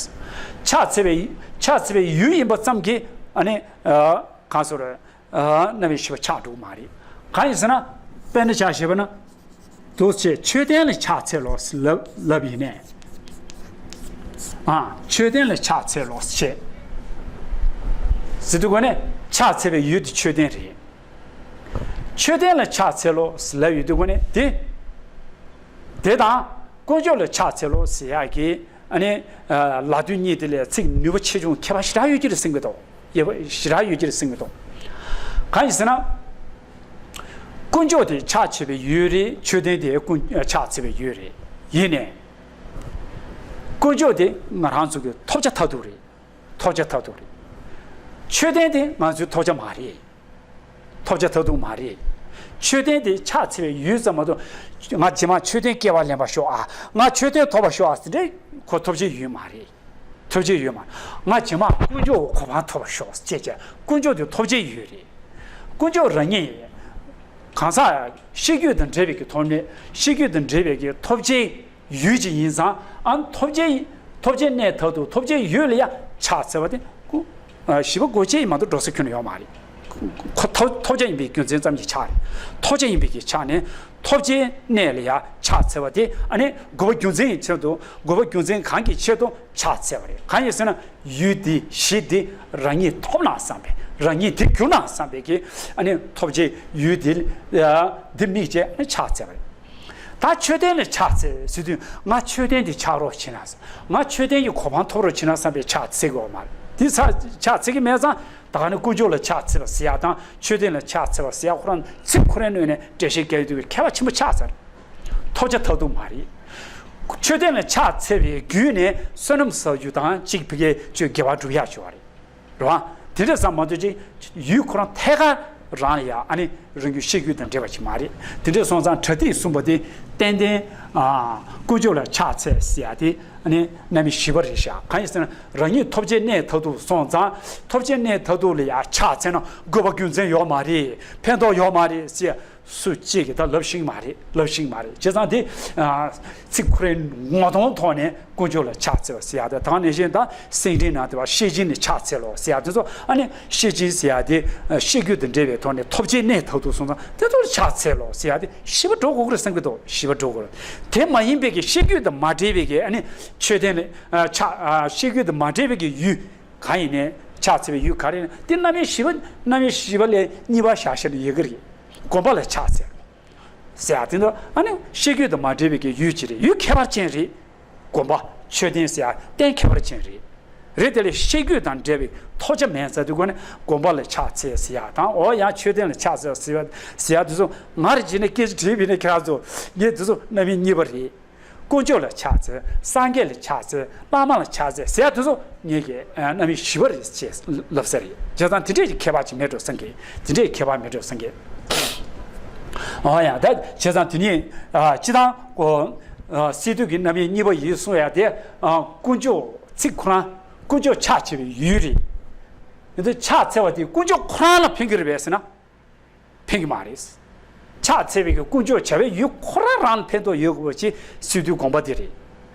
ཕྱག་འཚལ་བའི་ཕྱག་འཚལ་བའི་ཡུལ་ཡིན་པ་ཙམ་གྱིས་ཨ་ནི། ཨ། གང་ཟེར། ཨ། རྣམ་དབྱེ་བཞི་པ་ཆགས་འགྲོ་གི་མ་རེད། གང་ཡིན་ཟེར་ན། དཔེར་ན་ཆ་བཞག་པ་ན། འདུག་སེ་མཆོད་རྟེན་ལ་ཕྱག་འཚལ་ལོ་ལབ་ལབ་ཡིན་ནས། ཨ། མཆོད་རྟེན་ལ་ཕྱག་འཚལ་ལོ་ཞེས། ཟེར་དུས་སྒོ་ནས་ཕྱག་འཚལ་བའི་ཡུལ་དེ་མཆོད་རྟེན་རེད། མཆོད་རྟེན་ལ་ཕྱག་འཚལ་ལོ་ཟེར་ལབ་ཡོད་དུས་ཀ་ནས་དེ། དེ་དང་དཀོན་མཆོག་ལ་ཕྱག་འཚལ་ལོ་ཟེར་ཡག་གི་ཨ་ནི་ལ་དོན་གཉིས་དེ་ལས་ཚིག་ནུས་པ་ཆེ་ཆུང་ཁྱད་པར་ཞེ་དྲག་ཡོད་ཀྱི་རེད་གསུང་གི་འདུག་ཡོད་པ་ཞེ་དྲག་ཡོད་ཀྱི་རེད་གསུང་གི་འདུག་གང་ཡིན་ཟེར་ན། དཀོན་མཆོག་དེ་ཕྱག་བྱེད་པའི་ཡུལ་རེད། མཆོད་རྟེན་དེ་དཀོན་ཕྱག་འཚལ་བའི་ཡུལ་རེད། ཡིན་ནའི། དཀོན་མཆོག་དེ་ང་རང་ཚོ་གི་ཐོབ་བྱ་མཐར་ཐུག་རེད། ཐོབ་བྱ་མཐར་ཐུག་རེད། མཆོད་རྟེན་དེ་ང་ཚོའི་ཐོབ་བྱ་མ་རེད། ཐོབ་བྱ་མཐར་ཐུག་མ་རེད། མཆོད་རྟེན་དེ་ཕྱག་འཚལ་བའི་ཡུལ་ཙམ་མ་གཏོགས། ང་རྗེས་མ་མཆོད་རྟེན་སྐལ་བ་ལེན་པར་ཤོག་ཨ། ང་མཆོད་རྟེན་ཐོབ་པར་ཤོག་ཨ་ཟེར་དེ་ཁོ་ཐོབ་བྱའི་ཡུལ་མ་རེད། ཐོབ་བྱའི་ཡུལ་མ། ང་རྗེས་མ་དཀོན་མཆོག་གོ་འཕང་ཐོབ་པར་ཤོག་ཅེས་བྱ། དཀོན་མཆོག་དེ་ཐོབ་བྱའི་ཡུལ་རེད། དཀོན་མཆོག་རང་ཉིད། གང་ཟག་ཤེས་རྒྱུད་དང་འབྲེལ་བའི་གི་ཐོབ་ནས་ཤེས་རྒྱུད་དང་འབྲེལ་བའི་གི་ཐོབ་བྱའི་ཡུལ་ཅིག་ཡིན་ཙང་ཨ་ཐོབ་བྱའི་ཐོབ་བྱའི་གནས་མཐར་ཐུག་ཐོབ་བྱའི་ཡུལ་ལ་ཡ་ཕྱག་འཚལ་བ་དེ་ཀུན། བཞི་པ་དགོས་ཆེད་ཡིན་མ་གཏོགས་འགྲོ་ས་ཁྱོན་ནས་ཡོད་མ་རེད། ཁོ་ཐོབ་ཐོབ་བྱ་ཡིན་པའི་རྒྱུ་མཚན་ཙམ་གྱི་ཆ་རེད། ཐོབ་བྱ་ཡིན་པའི་གི་ཆ་ནས་ཐོབ་བྱའི་གནས་ལ་ཡ་ཕྱག་འཚལ་བ་དེ་ཨ་ནི་དགོས་པ་རྒྱུ་མཚན་གྱི་ཆེད་དུ་དགོས་པ་རྒྱུ་མཚན་གང་གི་ཆེད་དུ་ཕྱག་འཚལ་བ་རེད། གང་ཡིན་ཟེར་ན་ཡུལ་འདི་གཞི་འདི་རང་ཉིད་ཐོབ་ན་བསམ་པའི་རང་ཉིད་དེ་གྱུར་ན་བསམ་པའི་གི་ཨ་ནི་ཐོབ་བྱའི་ཡུལ་འདི་འདི་དམིགས་བྱས་ཨ་ནི་ཕྱག་འཚལ་བ་རེད། ད་མཆོད་རྟེན་ལ་ཕྱག་འཚལ་ཟེར་དུས་ང་མཆོད་རྟེན་འདི་ཆགས་རོགས་བྱེད་ན། ང་མཆོད་རྟེན་གྱི་གོ་འཕང་ཐོབ་རོགས་བྱེད་ན་བསམ་པའི་ཕྱག་འཚལ་དགོས་མ་རེད། འདི་ཚ་ཕྱག་འཚལ་གྱི་མེད་ཙང་ད་ག་ནི་དཀོན་མཆོག་ལ་ཕྱག་འཚལ་བ་ཟེར་ཡག་དང་མཆོད་རྟེན་ལ་ཕྱག་འཚལ་བ་ཟེར་ཡག་ཁོ་རང་ཚིག་ཁོ་རའི་ངོས་ནས་འགྲེལ་བཤད་རྒྱག་ཡོང་དུས་ཁྱད་པར་ཆེན་པོ་ཆགས་ཚར། ཐོབ་བྱ་མཐར་ཐུག་མ་རེད། མཆོད་རྟེན་ལ་ཕྱག་འཚལ་བའི་བརྒྱུད་ནས་བསོད་ནམས་བསགས་རྒྱུ་དང་གཅིག་ཕ་གིའི་ཆོས་དགེ་བ་སྒྲུབ་ཡག་ཆོག་རེད། རེད་བ། དེ་འདྲ་ཙམ་མ་གཏོགས་ཅིག་ཡུལ་ཁོ་རང་ཐད་ཀར་རང་ལ་ཡ་ཨ་ནི་རང་རྒྱུད་ཤེས་རྒྱུད་དང་འབྲེལ་བ་ཅིག་མ་རེད། དེ་འདྲ་སོང་ཙང་པྲ་ཏི་གསུངས་པ་དེ་ཏན་ཏན་ཨ་དཀོན་མཆོག་ལ་ཕྱག་འཚལ་ཟེར་ཡ་དེ་ཨ་ནི་རྣམ་དབྱེ་བཞི་པ་རེད་ཤག་གང་ཡིན་ཟེར་ན་རང་ཉིད་ཐོབ་བྱའི་གནས་མཐར་ཐུག་སོང་ཙང་ཐོབ་བྱའི་གནས་མཐར་ཐུག་ལ་ཡ་ཕྱག་འཚལ་ན་དགོས་པ་རྒྱུ་མཚན་ཡོད་མ་རེད། ཕན་ཐོགས་ཡོད་མ་རེད་ཟེར། སུ་གཅིག་གིས་ད་ལབ་ཤེས་མ་རེད། ལབ་ཤེས་མ་རེད། བྱས་ཙང་དེ་ཚིག་ཁོ་རའི་ངོ་གདོང་ཐོག་ནས་དཀོན་མཆོག་ལ་ཕྱག་འཚལ་བ་ཟེར་ཡག་དེ་དང་ནང་བཞིན་ད་སེང་ལྡེང་ནང་དེ་བ་ཤེད་སྦྱིན་ནི་ཕྱག་འཚལ་ལོ་ཟེར་ཡག་དེ་ཚོ་ཨ་ནི་ཤེད་སྦྱིན་ཟེར་ཡག་དེ་ཤེས་རྒྱུད་དང་འབྲེལ་བའི་ཐོག་ནས་ཐོབ་བྱའི་གནས་མཐར་ཐུག་སོང་ཙང་དེ་ཚོ་ལ་ཕྱག་འཚལ་ལོ་ཟེར་ཡག་དེ་བཞི་པ་འགྲོ་དགོས་ཀྱི་རེད་བསམ་གྱི་འདུག་བཞི་པ་འགྲོ་དགོས་རེད། དེ་མ་ཡིན་པའི་གི་ཤེས་རྒྱུད་དང་མ་འབྲེལ་བའི་གི་ཨ་ནི་མཆོད་རྟེན་ལ་ཕྱག་ཤེས་རྒྱུད་དང་མ་འབྲེལ་བའི་གི་ཡུལ་གང་ཡིན་ནའི་ཕྱག་འཚལ་བའི་ཡུལ་ག་རེ་ཡིན་ན་དེ་རྣམ་དབྱེ་བཞི་པ་རྣམ་དབྱེ་བཞི་པ་ལས་གཉིས་པ་བཞག་བཞག་ན་ཡོད་ཀྱི་རེད། དགོན་པ་ལ་ཕྱག་འཚལ་ཟེར་ཡག་དེ་ཚོ་ཨ་ནི་ཤེས་རྒྱུད་དང་མ་འབྲེལ་བའི་གི་ཡུལ་ཅིག་རེད། ཡུལ་ཁྱད་པར་ཅན་རེད། དགོན་པ་མཆོད་རྟེན་ཟེར་ཡག་རྟེན་ཁྱད་པར་ཅན་རེད། རེད་དེ་ལས་ཤེས་རྒྱུད་དང་འབྲེལ་བའི་ཐོབ་བྱ་མེད་ཟེར་དུས་ཀ་ནས་དགོན་པ་ལ་ཕྱག་འཚལ་ཟེར་ཡག་དང་འོ་ཡང་མཆོད་རྟེན་ལ་ཕྱག་འཚལ་ཟེར་ཡག་ཟེར་ཡག་དེ་ཚོ་ང་རེ་བྱས་ནས་སྐད་ཆ་དྲིས་པ་ཡིན་ན་ཁྱེད་རང་ཚོ་ངས་དེ་ཚོ་རྣམ་དབྱེ་གཉིས་པ་རེད། དཀོན་མཆོག་ལ་ཕྱག་འཚལ། སངས་རྒྱས་ལ་ཕྱག་འཚལ། བླ་མ་ལ་ཕྱག་འཚལ་ཟེར་ཡག་དེ་ཚོ་ངེད་ཀྱི་རྣམ་དབྱེ་བཞི་པ་རེད་ཅེས་ལབ་ས་རེད། བྱས་ཙང་དེ་འདྲས་ཀྱི་ཁྱད་པར་ཅིག་མེད་འགྲོ་བསམ་གི། དེ་འདྲས་ཁྱད་པར་མེད་འགྲོ་བསམ་གི། ཨོ་ཡ་ད་བྱས་ཙང་དེ་ནི་སྤྱི་བཏང་གོ་སི་ཏུ་གི་རྣམ་དབྱེ་གཉིས་པ་ཡིན་གསུང་ཡག་དེ་དཀོན་མཆོག་ཚིག་ཁོ་རང་དཀོན་མཆོག་ཕྱག་བྱེད་པའི་ཡུལ་རེད། ཡིན་དུས་ཕྱག་འཚལ་བ་དེ་དཀོན་མཆོག་ཁོ་རང་ལ་ཕན་གྱི་རེད་པས་ཟེར་ན། ཕན་གྱི་མ་རེད། ཕྱག་འཚལ་བའི་གི་དཀོན་མཆོག་བྱ་བའི་ཡུལ་ཁོ་རང་རང་ལ་ཕན་ཐོགས་ཡོད་དགོས་པ་ཅིག་སི་ཏུའི་དགོངས་པ་འདི་རེད།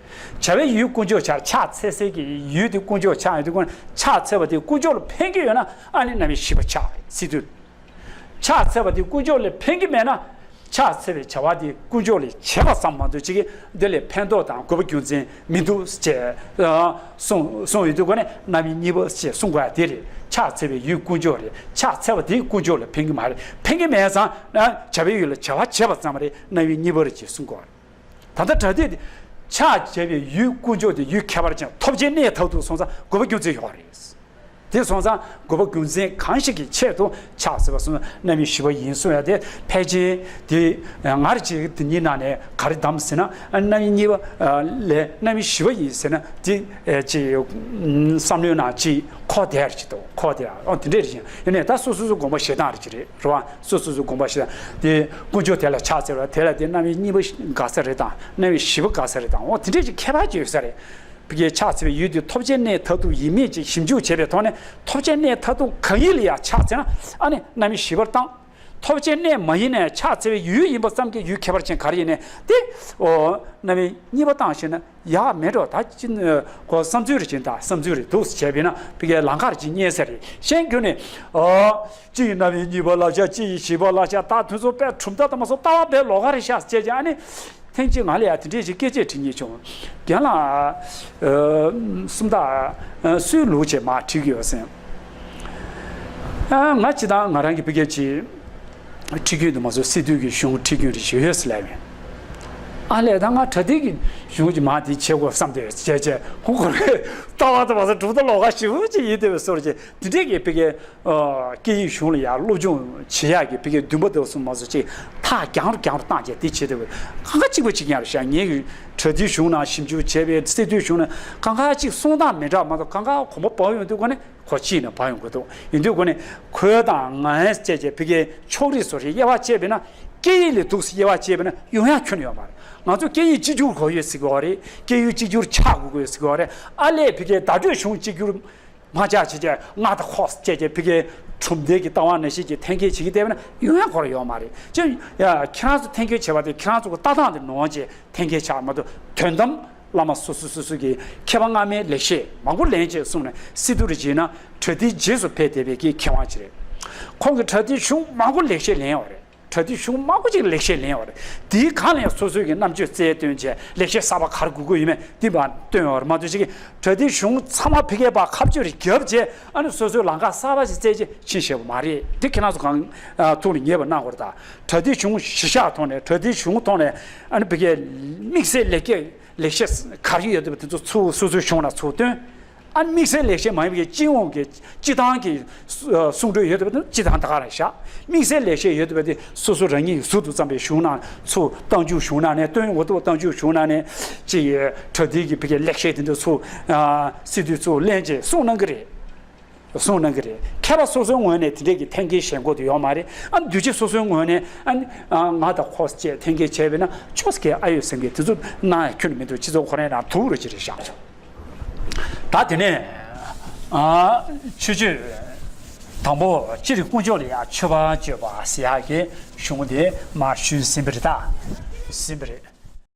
བྱ་བའི་ཡུལ་དཀོན་མཆོག་ཆགས། ཕྱག་འཚལ་སའི་གི་ཡུལ་དེ་དཀོན་མཆོག་ཆགས་ཡོད་དུས་ཀུན་ཕྱག་འཚལ་བ་དེ་དཀོན་མཆོག་ལ་ཕན་གྱི་ཡོད་ན་ཨ་ནི་རྣམ་དབྱེ་བཞི་པ་ཆགས་རེད་སི་ཏུ། ཕྱག་འཚལ་བ་དེ་དཀོན་མཆོག་ལ་ཕན་གྱི་མེད་ན། ཕྱག་འཚལ་བའི་བྱ་བ་དེ་དཀོན་མཆོག་ལ་བྱེད་པ་ཙམ་མ་གཏོགས་ཅིག་གི་འདི་ལས་ཕན་ཐོགས་དང་དགོས་པ་རྒྱུ་མཚན་མི་འདུག་ཅེས་གསུངས་གསུངས་ཡོད་དུས་ཀ་ནས་རྣམ་དབྱེ་གཉིས་པ་ཞེས་གསུང་དགོས་ཡ་དེ་རེད། ཕྱག་འཚལ་བའི་ཡུལ་དཀོན་མཆོག་རེད། ཕྱག་འཚལ་བ་དེ་དཀོན་མཆོག་ལ་ཕན་གྱི་མ་རེད། ཕན་གྱི་མེད་ཙང་བྱ་བའི་ཡུལ་ལ་བྱ་བ་བྱེད་པ་ཙམ་རེད། རྣམ་དབྱེ་གཉིས་པ་རེད་ཅེས་གསུང་དགོས་རེད། ད་ལྟ་པྲ་ཏི་དེ་ཕྱག་བྱ་བའི་ཡུལ་དཀོན་མཆོག་དེ་ཡུལ་ཁྱད་པར་ཅན་ཐོབ་བྱའི་གནས་མཐར་ཐུག་སོང་ཙང་དགོས་པ་རྒྱུ་མཚན་ཡོད་རེད། དེ་སོང་ཙང་དགོས་པ་རྒྱུ་མཚན་གང་ཞིག་གི་ཆེད་དུ་ཕྱག་འཚལ་བ་སོང་རྣམ་དབྱེ་བཞི་པ་ཡིན་གསུང་ཡ་དེ་ཕལ་ཆེར་དེ་ང་རང་ཅིག་དེ་གཉིས་ནང་ནས་ག་རེ་གདམ་ཟེར་ན་རྣམ་དབྱེ་གཉིས་པ་ལས་རྣམ་དབྱེ་བཞི་པ་ཡིན་ཟེར་ན་དེ་ཅིག་བསམ་བློའི་ནང་ཅིག་ཁོག་དེ་ཡར་ཅིག་འདུག་ཁོག་དེ་ཡར་ཨོ་དེ་འདྲས་རེད། ཡིན་ནས་ད་སོ་སོ་སོ་དགོངས་པ་བཞེས་སྟངས་རེད་ཅིག་རེད་རེད་བ། སོ་སོ་སོ་དགོངས་པ་བཞེས་སྟངས་དེ་དཀོན་མཆོག་དེ་ལ་ཕྱག་འཚལ་བ་དེ་ལ་དེ་རྣམ་དབྱེ་གཉིས་པ་དགའ་ས་རེད་དང་རྣམ་དབྱེ་བཞི་པ་དགའ་ས་རེད་དང་ཨོ་དེ་འདྲས་ཅིག་ཁྱད་པར་ཅིག་ཡོད་ས་རེད། ཕ་གིའི་ཕྱག་འཚལ་བའི་ཡུལ་དེ་ཐོབ་བྱའི་གནས་མཐར་ཐུག་ཡིན་མིན་ཅིག་ཞིབ་འཇུག་བྱས་པའི་ཐོག་ནས་ཐོབ་བྱའི་གནས་མཐར་ཐུག་གང་ཡིན་ལ་ཡང་ཕྱག་འཚལ་ན་ཨ་ནི་རྣམ་དབྱེ་བཞི་པར་བཏང་། ཐོབ་བྱའི་གནས་མ་ཡིན་ནའི་ཕྱག་འཚལ་བའི་ཡུལ་ཡིན་པ་ཙམ་གྱི་ཡུལ་ཁྱད་པར་ཅན་ག་རེ་ཡིན་ནའི་དེ་ཨོ་རྣམ་དབྱེ་གཉིས་པ་བཏང་ཞེ་ན་ཡག་མེད་འགྲོ། ད་ཅི་ཁོ་བསམ་ཚུལ་རེ་བྱིན་དང་བསམ་ཚུལ་རེ་འདུག་བྱས་པས་ན་ཕ་གིའི་ལམ་ཁ་རེ་ཅིག་རྙེད་ས་རེད། གཞན་ཁྱོན་ནས་ཨོ་གཅིག་གི་རྣམ་དབྱེ་གཉིས་པ་ལབ་བྱ་གཅིག་གི་བཞི་པ་ལབ་བྱ་ད་དུས་ཚོད་དཔེ་གྲུབ་མཐའ་དང་མ་སོགས་ལྟ་བ་དཔེ་ལོགས་ཀ་རེ་ཤག་བྱས་ཀྱང་ཨ་ནི། ཐེངས་གཅིག་ང་ལ་ཡང་དེ་འདྲས་ཞིག་སྐད་ཆ་དྲིས་ཉེས་བྱུང་། རྒན་ལགས། སུམ་རྟགས་སུའི་ལུགས་བྱས་མར་བྲིས་ཀྱི་ཡོད་ཟེར། ང་སྤྱིར་བཏང་ང་རང་གི་ཕ་གིའི་ཅིག་ ཁྲིད་རྒྱུན་དུ་མ་སོང་སྲིད་དོན་གྱི་གཞུང་ཁྲིད་རྒྱུན་རེ་ཞིག་ཡོད་ཟེར་ལབ་ཡོད། ཨ་ལས་ད་ང་གྲ་སྒྲིག་གི་གཞུང་གི་མ་དེ་བྱེད་དགོས་བསམ་དེ་བྱས་བྱས་ཧུ་ཁོ་རེ་ལྟ་བ་དུ་མ་སོང་གྲུབ་མཐའ་ལོག་ག་ཞིབ་ཅིག་ཡིན་དེ་བས་སོར་ཅིག་དེ་འདྲས་ཀྱི་ཕ་གི་སྐད་ཡིག་གཞུང་ལ་ཡང་སློབ་སྦྱོང་བྱེད་ཡག་གི་ཕ་གི་འདུན་པ་དེ་སོང་མ་སོང་ཅིག་ཐག་རྒྱང་རུ་རྒྱང་རུ་བཏང་བྱས་དེ་བྱེད་དེ་བས་གང་ག་གཅིག་པ་གཅིག་ཡང་རེ་བཞག་ངེད་ཀྱི་གྲ་སྒྲིག་གཞུང་ནང་ཞིབ་འཇུག་བྱས་པའི་སྲིད་དོན་གཞུང་ནང་གང་ག་གཅིག་གསུང་སྟངས་མི་འདྲ་མ་གཏོགས་གང་ག་གོམ་པ་སྤོ་ཡོང་དུས་གོ་ནས། ཁོ་ཅིས་ནས་བ་ཡོང་གི་འདུག་ཡིན་དུས་ཁོ་ནི་ཁོས་དང་ང་ཡང་བཅས་ཀྱི་ཕ་གིའི་ཕྱོགས་རིས་སོ་རེ་དབྱེ་བ་བྱས་པས་ན་སྐད་ཡིག་ལས་འདུག་སེ་དབྱེ་བ་བྱས་པས་ན་ཡོང་ཡ་ཁྱོན་ཡོད་མ་རེད། ང་ཚོ་སྐད་ཡིག་གཅིག་གྱུར་དགོས་ཡོད་ཟེར་གི་ཡོད་རེད། སྐད་ཡིག་གཅིག་གྱུར་ཆགས་དགོས་ཀྱི་ཡོད་ཟེར་གི་ཡོད་རེད། ཨ་ལས་ཕ་གིའི་བརྡ་སྤྲོད་གཞུང་གཅིག་གྱུར་མ་ཆགས་བྱས་ཀྱི་ང་དང་ཁོ་བཅས་ཀྱི་ཕ་གིའི་གྲུབ་མཐའི་གི་ལྟ་བ་ནང་བཞིན་གྱི་འཐེན་འཁྱེར་བྱེད་ཀྱི་བསྡད་པས་ན་ཡོང་ཡ་ཁོ་རང་ཡོད་མ་རེད། ཅེས་ཡ་ཁྱེད་རང་ཚོ་འཐེན་འཁྱེར་བྱས་པ་དེ་ཁྱེད་རང་ཚོ་གི་ལྟ་སྟངས་དེ་ནོར་བྱས། འཐེན་འཁྱེར་ཆགས་མ་གཏོགས་དོན་དམ་བླ་མ་སོ་སོ་སོ་སོ་གི་མཁས་པ་སྔ་མའི་ལེགས་བཤད་མང་པོ་ལེན་བྱས་གསུངས་ནས་སི་ཏུ་རུ་བྱས་ན་གྲ་སྒྲིག་རྗེས་སུ་ཕེབས་བསྡད་པའི་གི་མཁས་དབང་ཅིག་རེད། ཁོང་གི་གྲ་སྒྲིག་གཞུང་མང་པོ་ལེགས་བཤད་ལེན་ཡོད་རེད། གྲ་སྒྲིག་གཞུང་མང་པོ་ཅིག་ལེགས་བཤད་ལེན་ཡོད་རེད། དེའི་སྒང་ལ་ཡང་སོ་སོའི་གི་རྣམ་དཔྱོད་རྩལ་བཏོན་བྱས་ལེགས་བཤད་གསར་པ་ག་རེ་དགོས་ཀྱི་ཡོད་མེད་འདི་མར་བཏོན་ཡོད་རེད་མ་གཏོགས་ཅིག་གི་གྲ་སྒྲིག་གཞུང་ཚང་མ་ཕ་གིའི་བར་ཁ་གཅོད་རེ་བརྒྱབ་བྱས་ཨ་ནི་སོ་སོའི་ལམ་ཁ་གསར་པ་ཞིག་བཙལ་བྱས་ཕྱིན་བཞག་པ་མ་རེད། འདི་ཁྱེད་རང་ཚོ་གང་ཐུགས་ལ་ངེས་པ་གནང་དགོས་རེད་ད། གྲ་སྒྲིག་གཞུང་གཞི་བཞག་ཐོག་ནས་གྲ་སྒྲིག་གཞུང་ཐོག་ནས་ཨ་ནི་ཕ་གིའི་དམིགས་བསལ་ལེགས་སྐྱེས་ལེགས་བཤད་ག་རེ་ཡོད་འདུག་པ་དེ་ཚོ་ཚུར་སོ་སོའི་གཞུང་ལ་ཚུར་བཏོན། ཨ་ནི་དམིགས་བསལ་ལེགས་བཤད་མ་ཡིན་པའི་སྤྱི་ཡོངས་ཀྱི་སྤྱི་བཏང་གི་གསུང་གྲོས་ཡོད་འདུག་པ་དེ་སྤྱི་བཏང་ད་ག་རང་བཞག་དམིགས་བསལ་ལེགས་བཤད་ཡོད་འདུག་པ་དེ་སོ་སོ་རང་ཉིད་ཀྱི་ཟུར་དུ་བརྩམས་པའི་གཞུང་ནང་ཚུར་གཏམ་རྒྱུད་གཞུང་ནང་ནས་བཏོན་འོ་ཐུབ་གཏམ་རྒྱུད་གཞུང་ནང་ནས་ཅི་ཡི་གྲ་སྒྲིག་གི་ཕ་གིའི་ལེགས་བཤད་དེ་འདྲ་ཚུར་སྲིད་དུས་ཚུར་ལེན་བྱས་གསུང་གནང་གི་རེད། གསུང་གནང་གི་རེད། མཁས་པ་སོ་སོའི་ངོས་ནས་དེ་འདྲས་ཀྱི་འཐེན་འཁྱེར་བྱེད་དགོས་དེ་ཡོད་མ་རེད། ཨ་འདུས་བྱས་སོ་སོའི་ངོས་ནས་ཨ་ནི་ང་དང་ཁོ་བཅས་འཐེན་འཁྱེར་བྱས་པས་ན་ཆོས་སྐད་ཨ་ཡོད་སེམས་ཀྱི་དེ་ཚོ་གནང་ཡ་ཁྱོན་ནས་མི་འདུག་སྤྱི་ཚོགས་ཁོ་རང་ནང་དུག་རུ་ཅི་རེད་བཞག་ད་དེ་ནས་ཆོས་སྤྱོད་དང་པོ་སྤྱིར་དཀོན་མཆོག་ལ་ཡང་མཆོད་པ་བརྗོད་པ་ཟེར་ཡག་གི་གཞུང་དེ་མར་ཞུས་ཟིན་པ་རེད་ད། ཟིན་པ་རེད།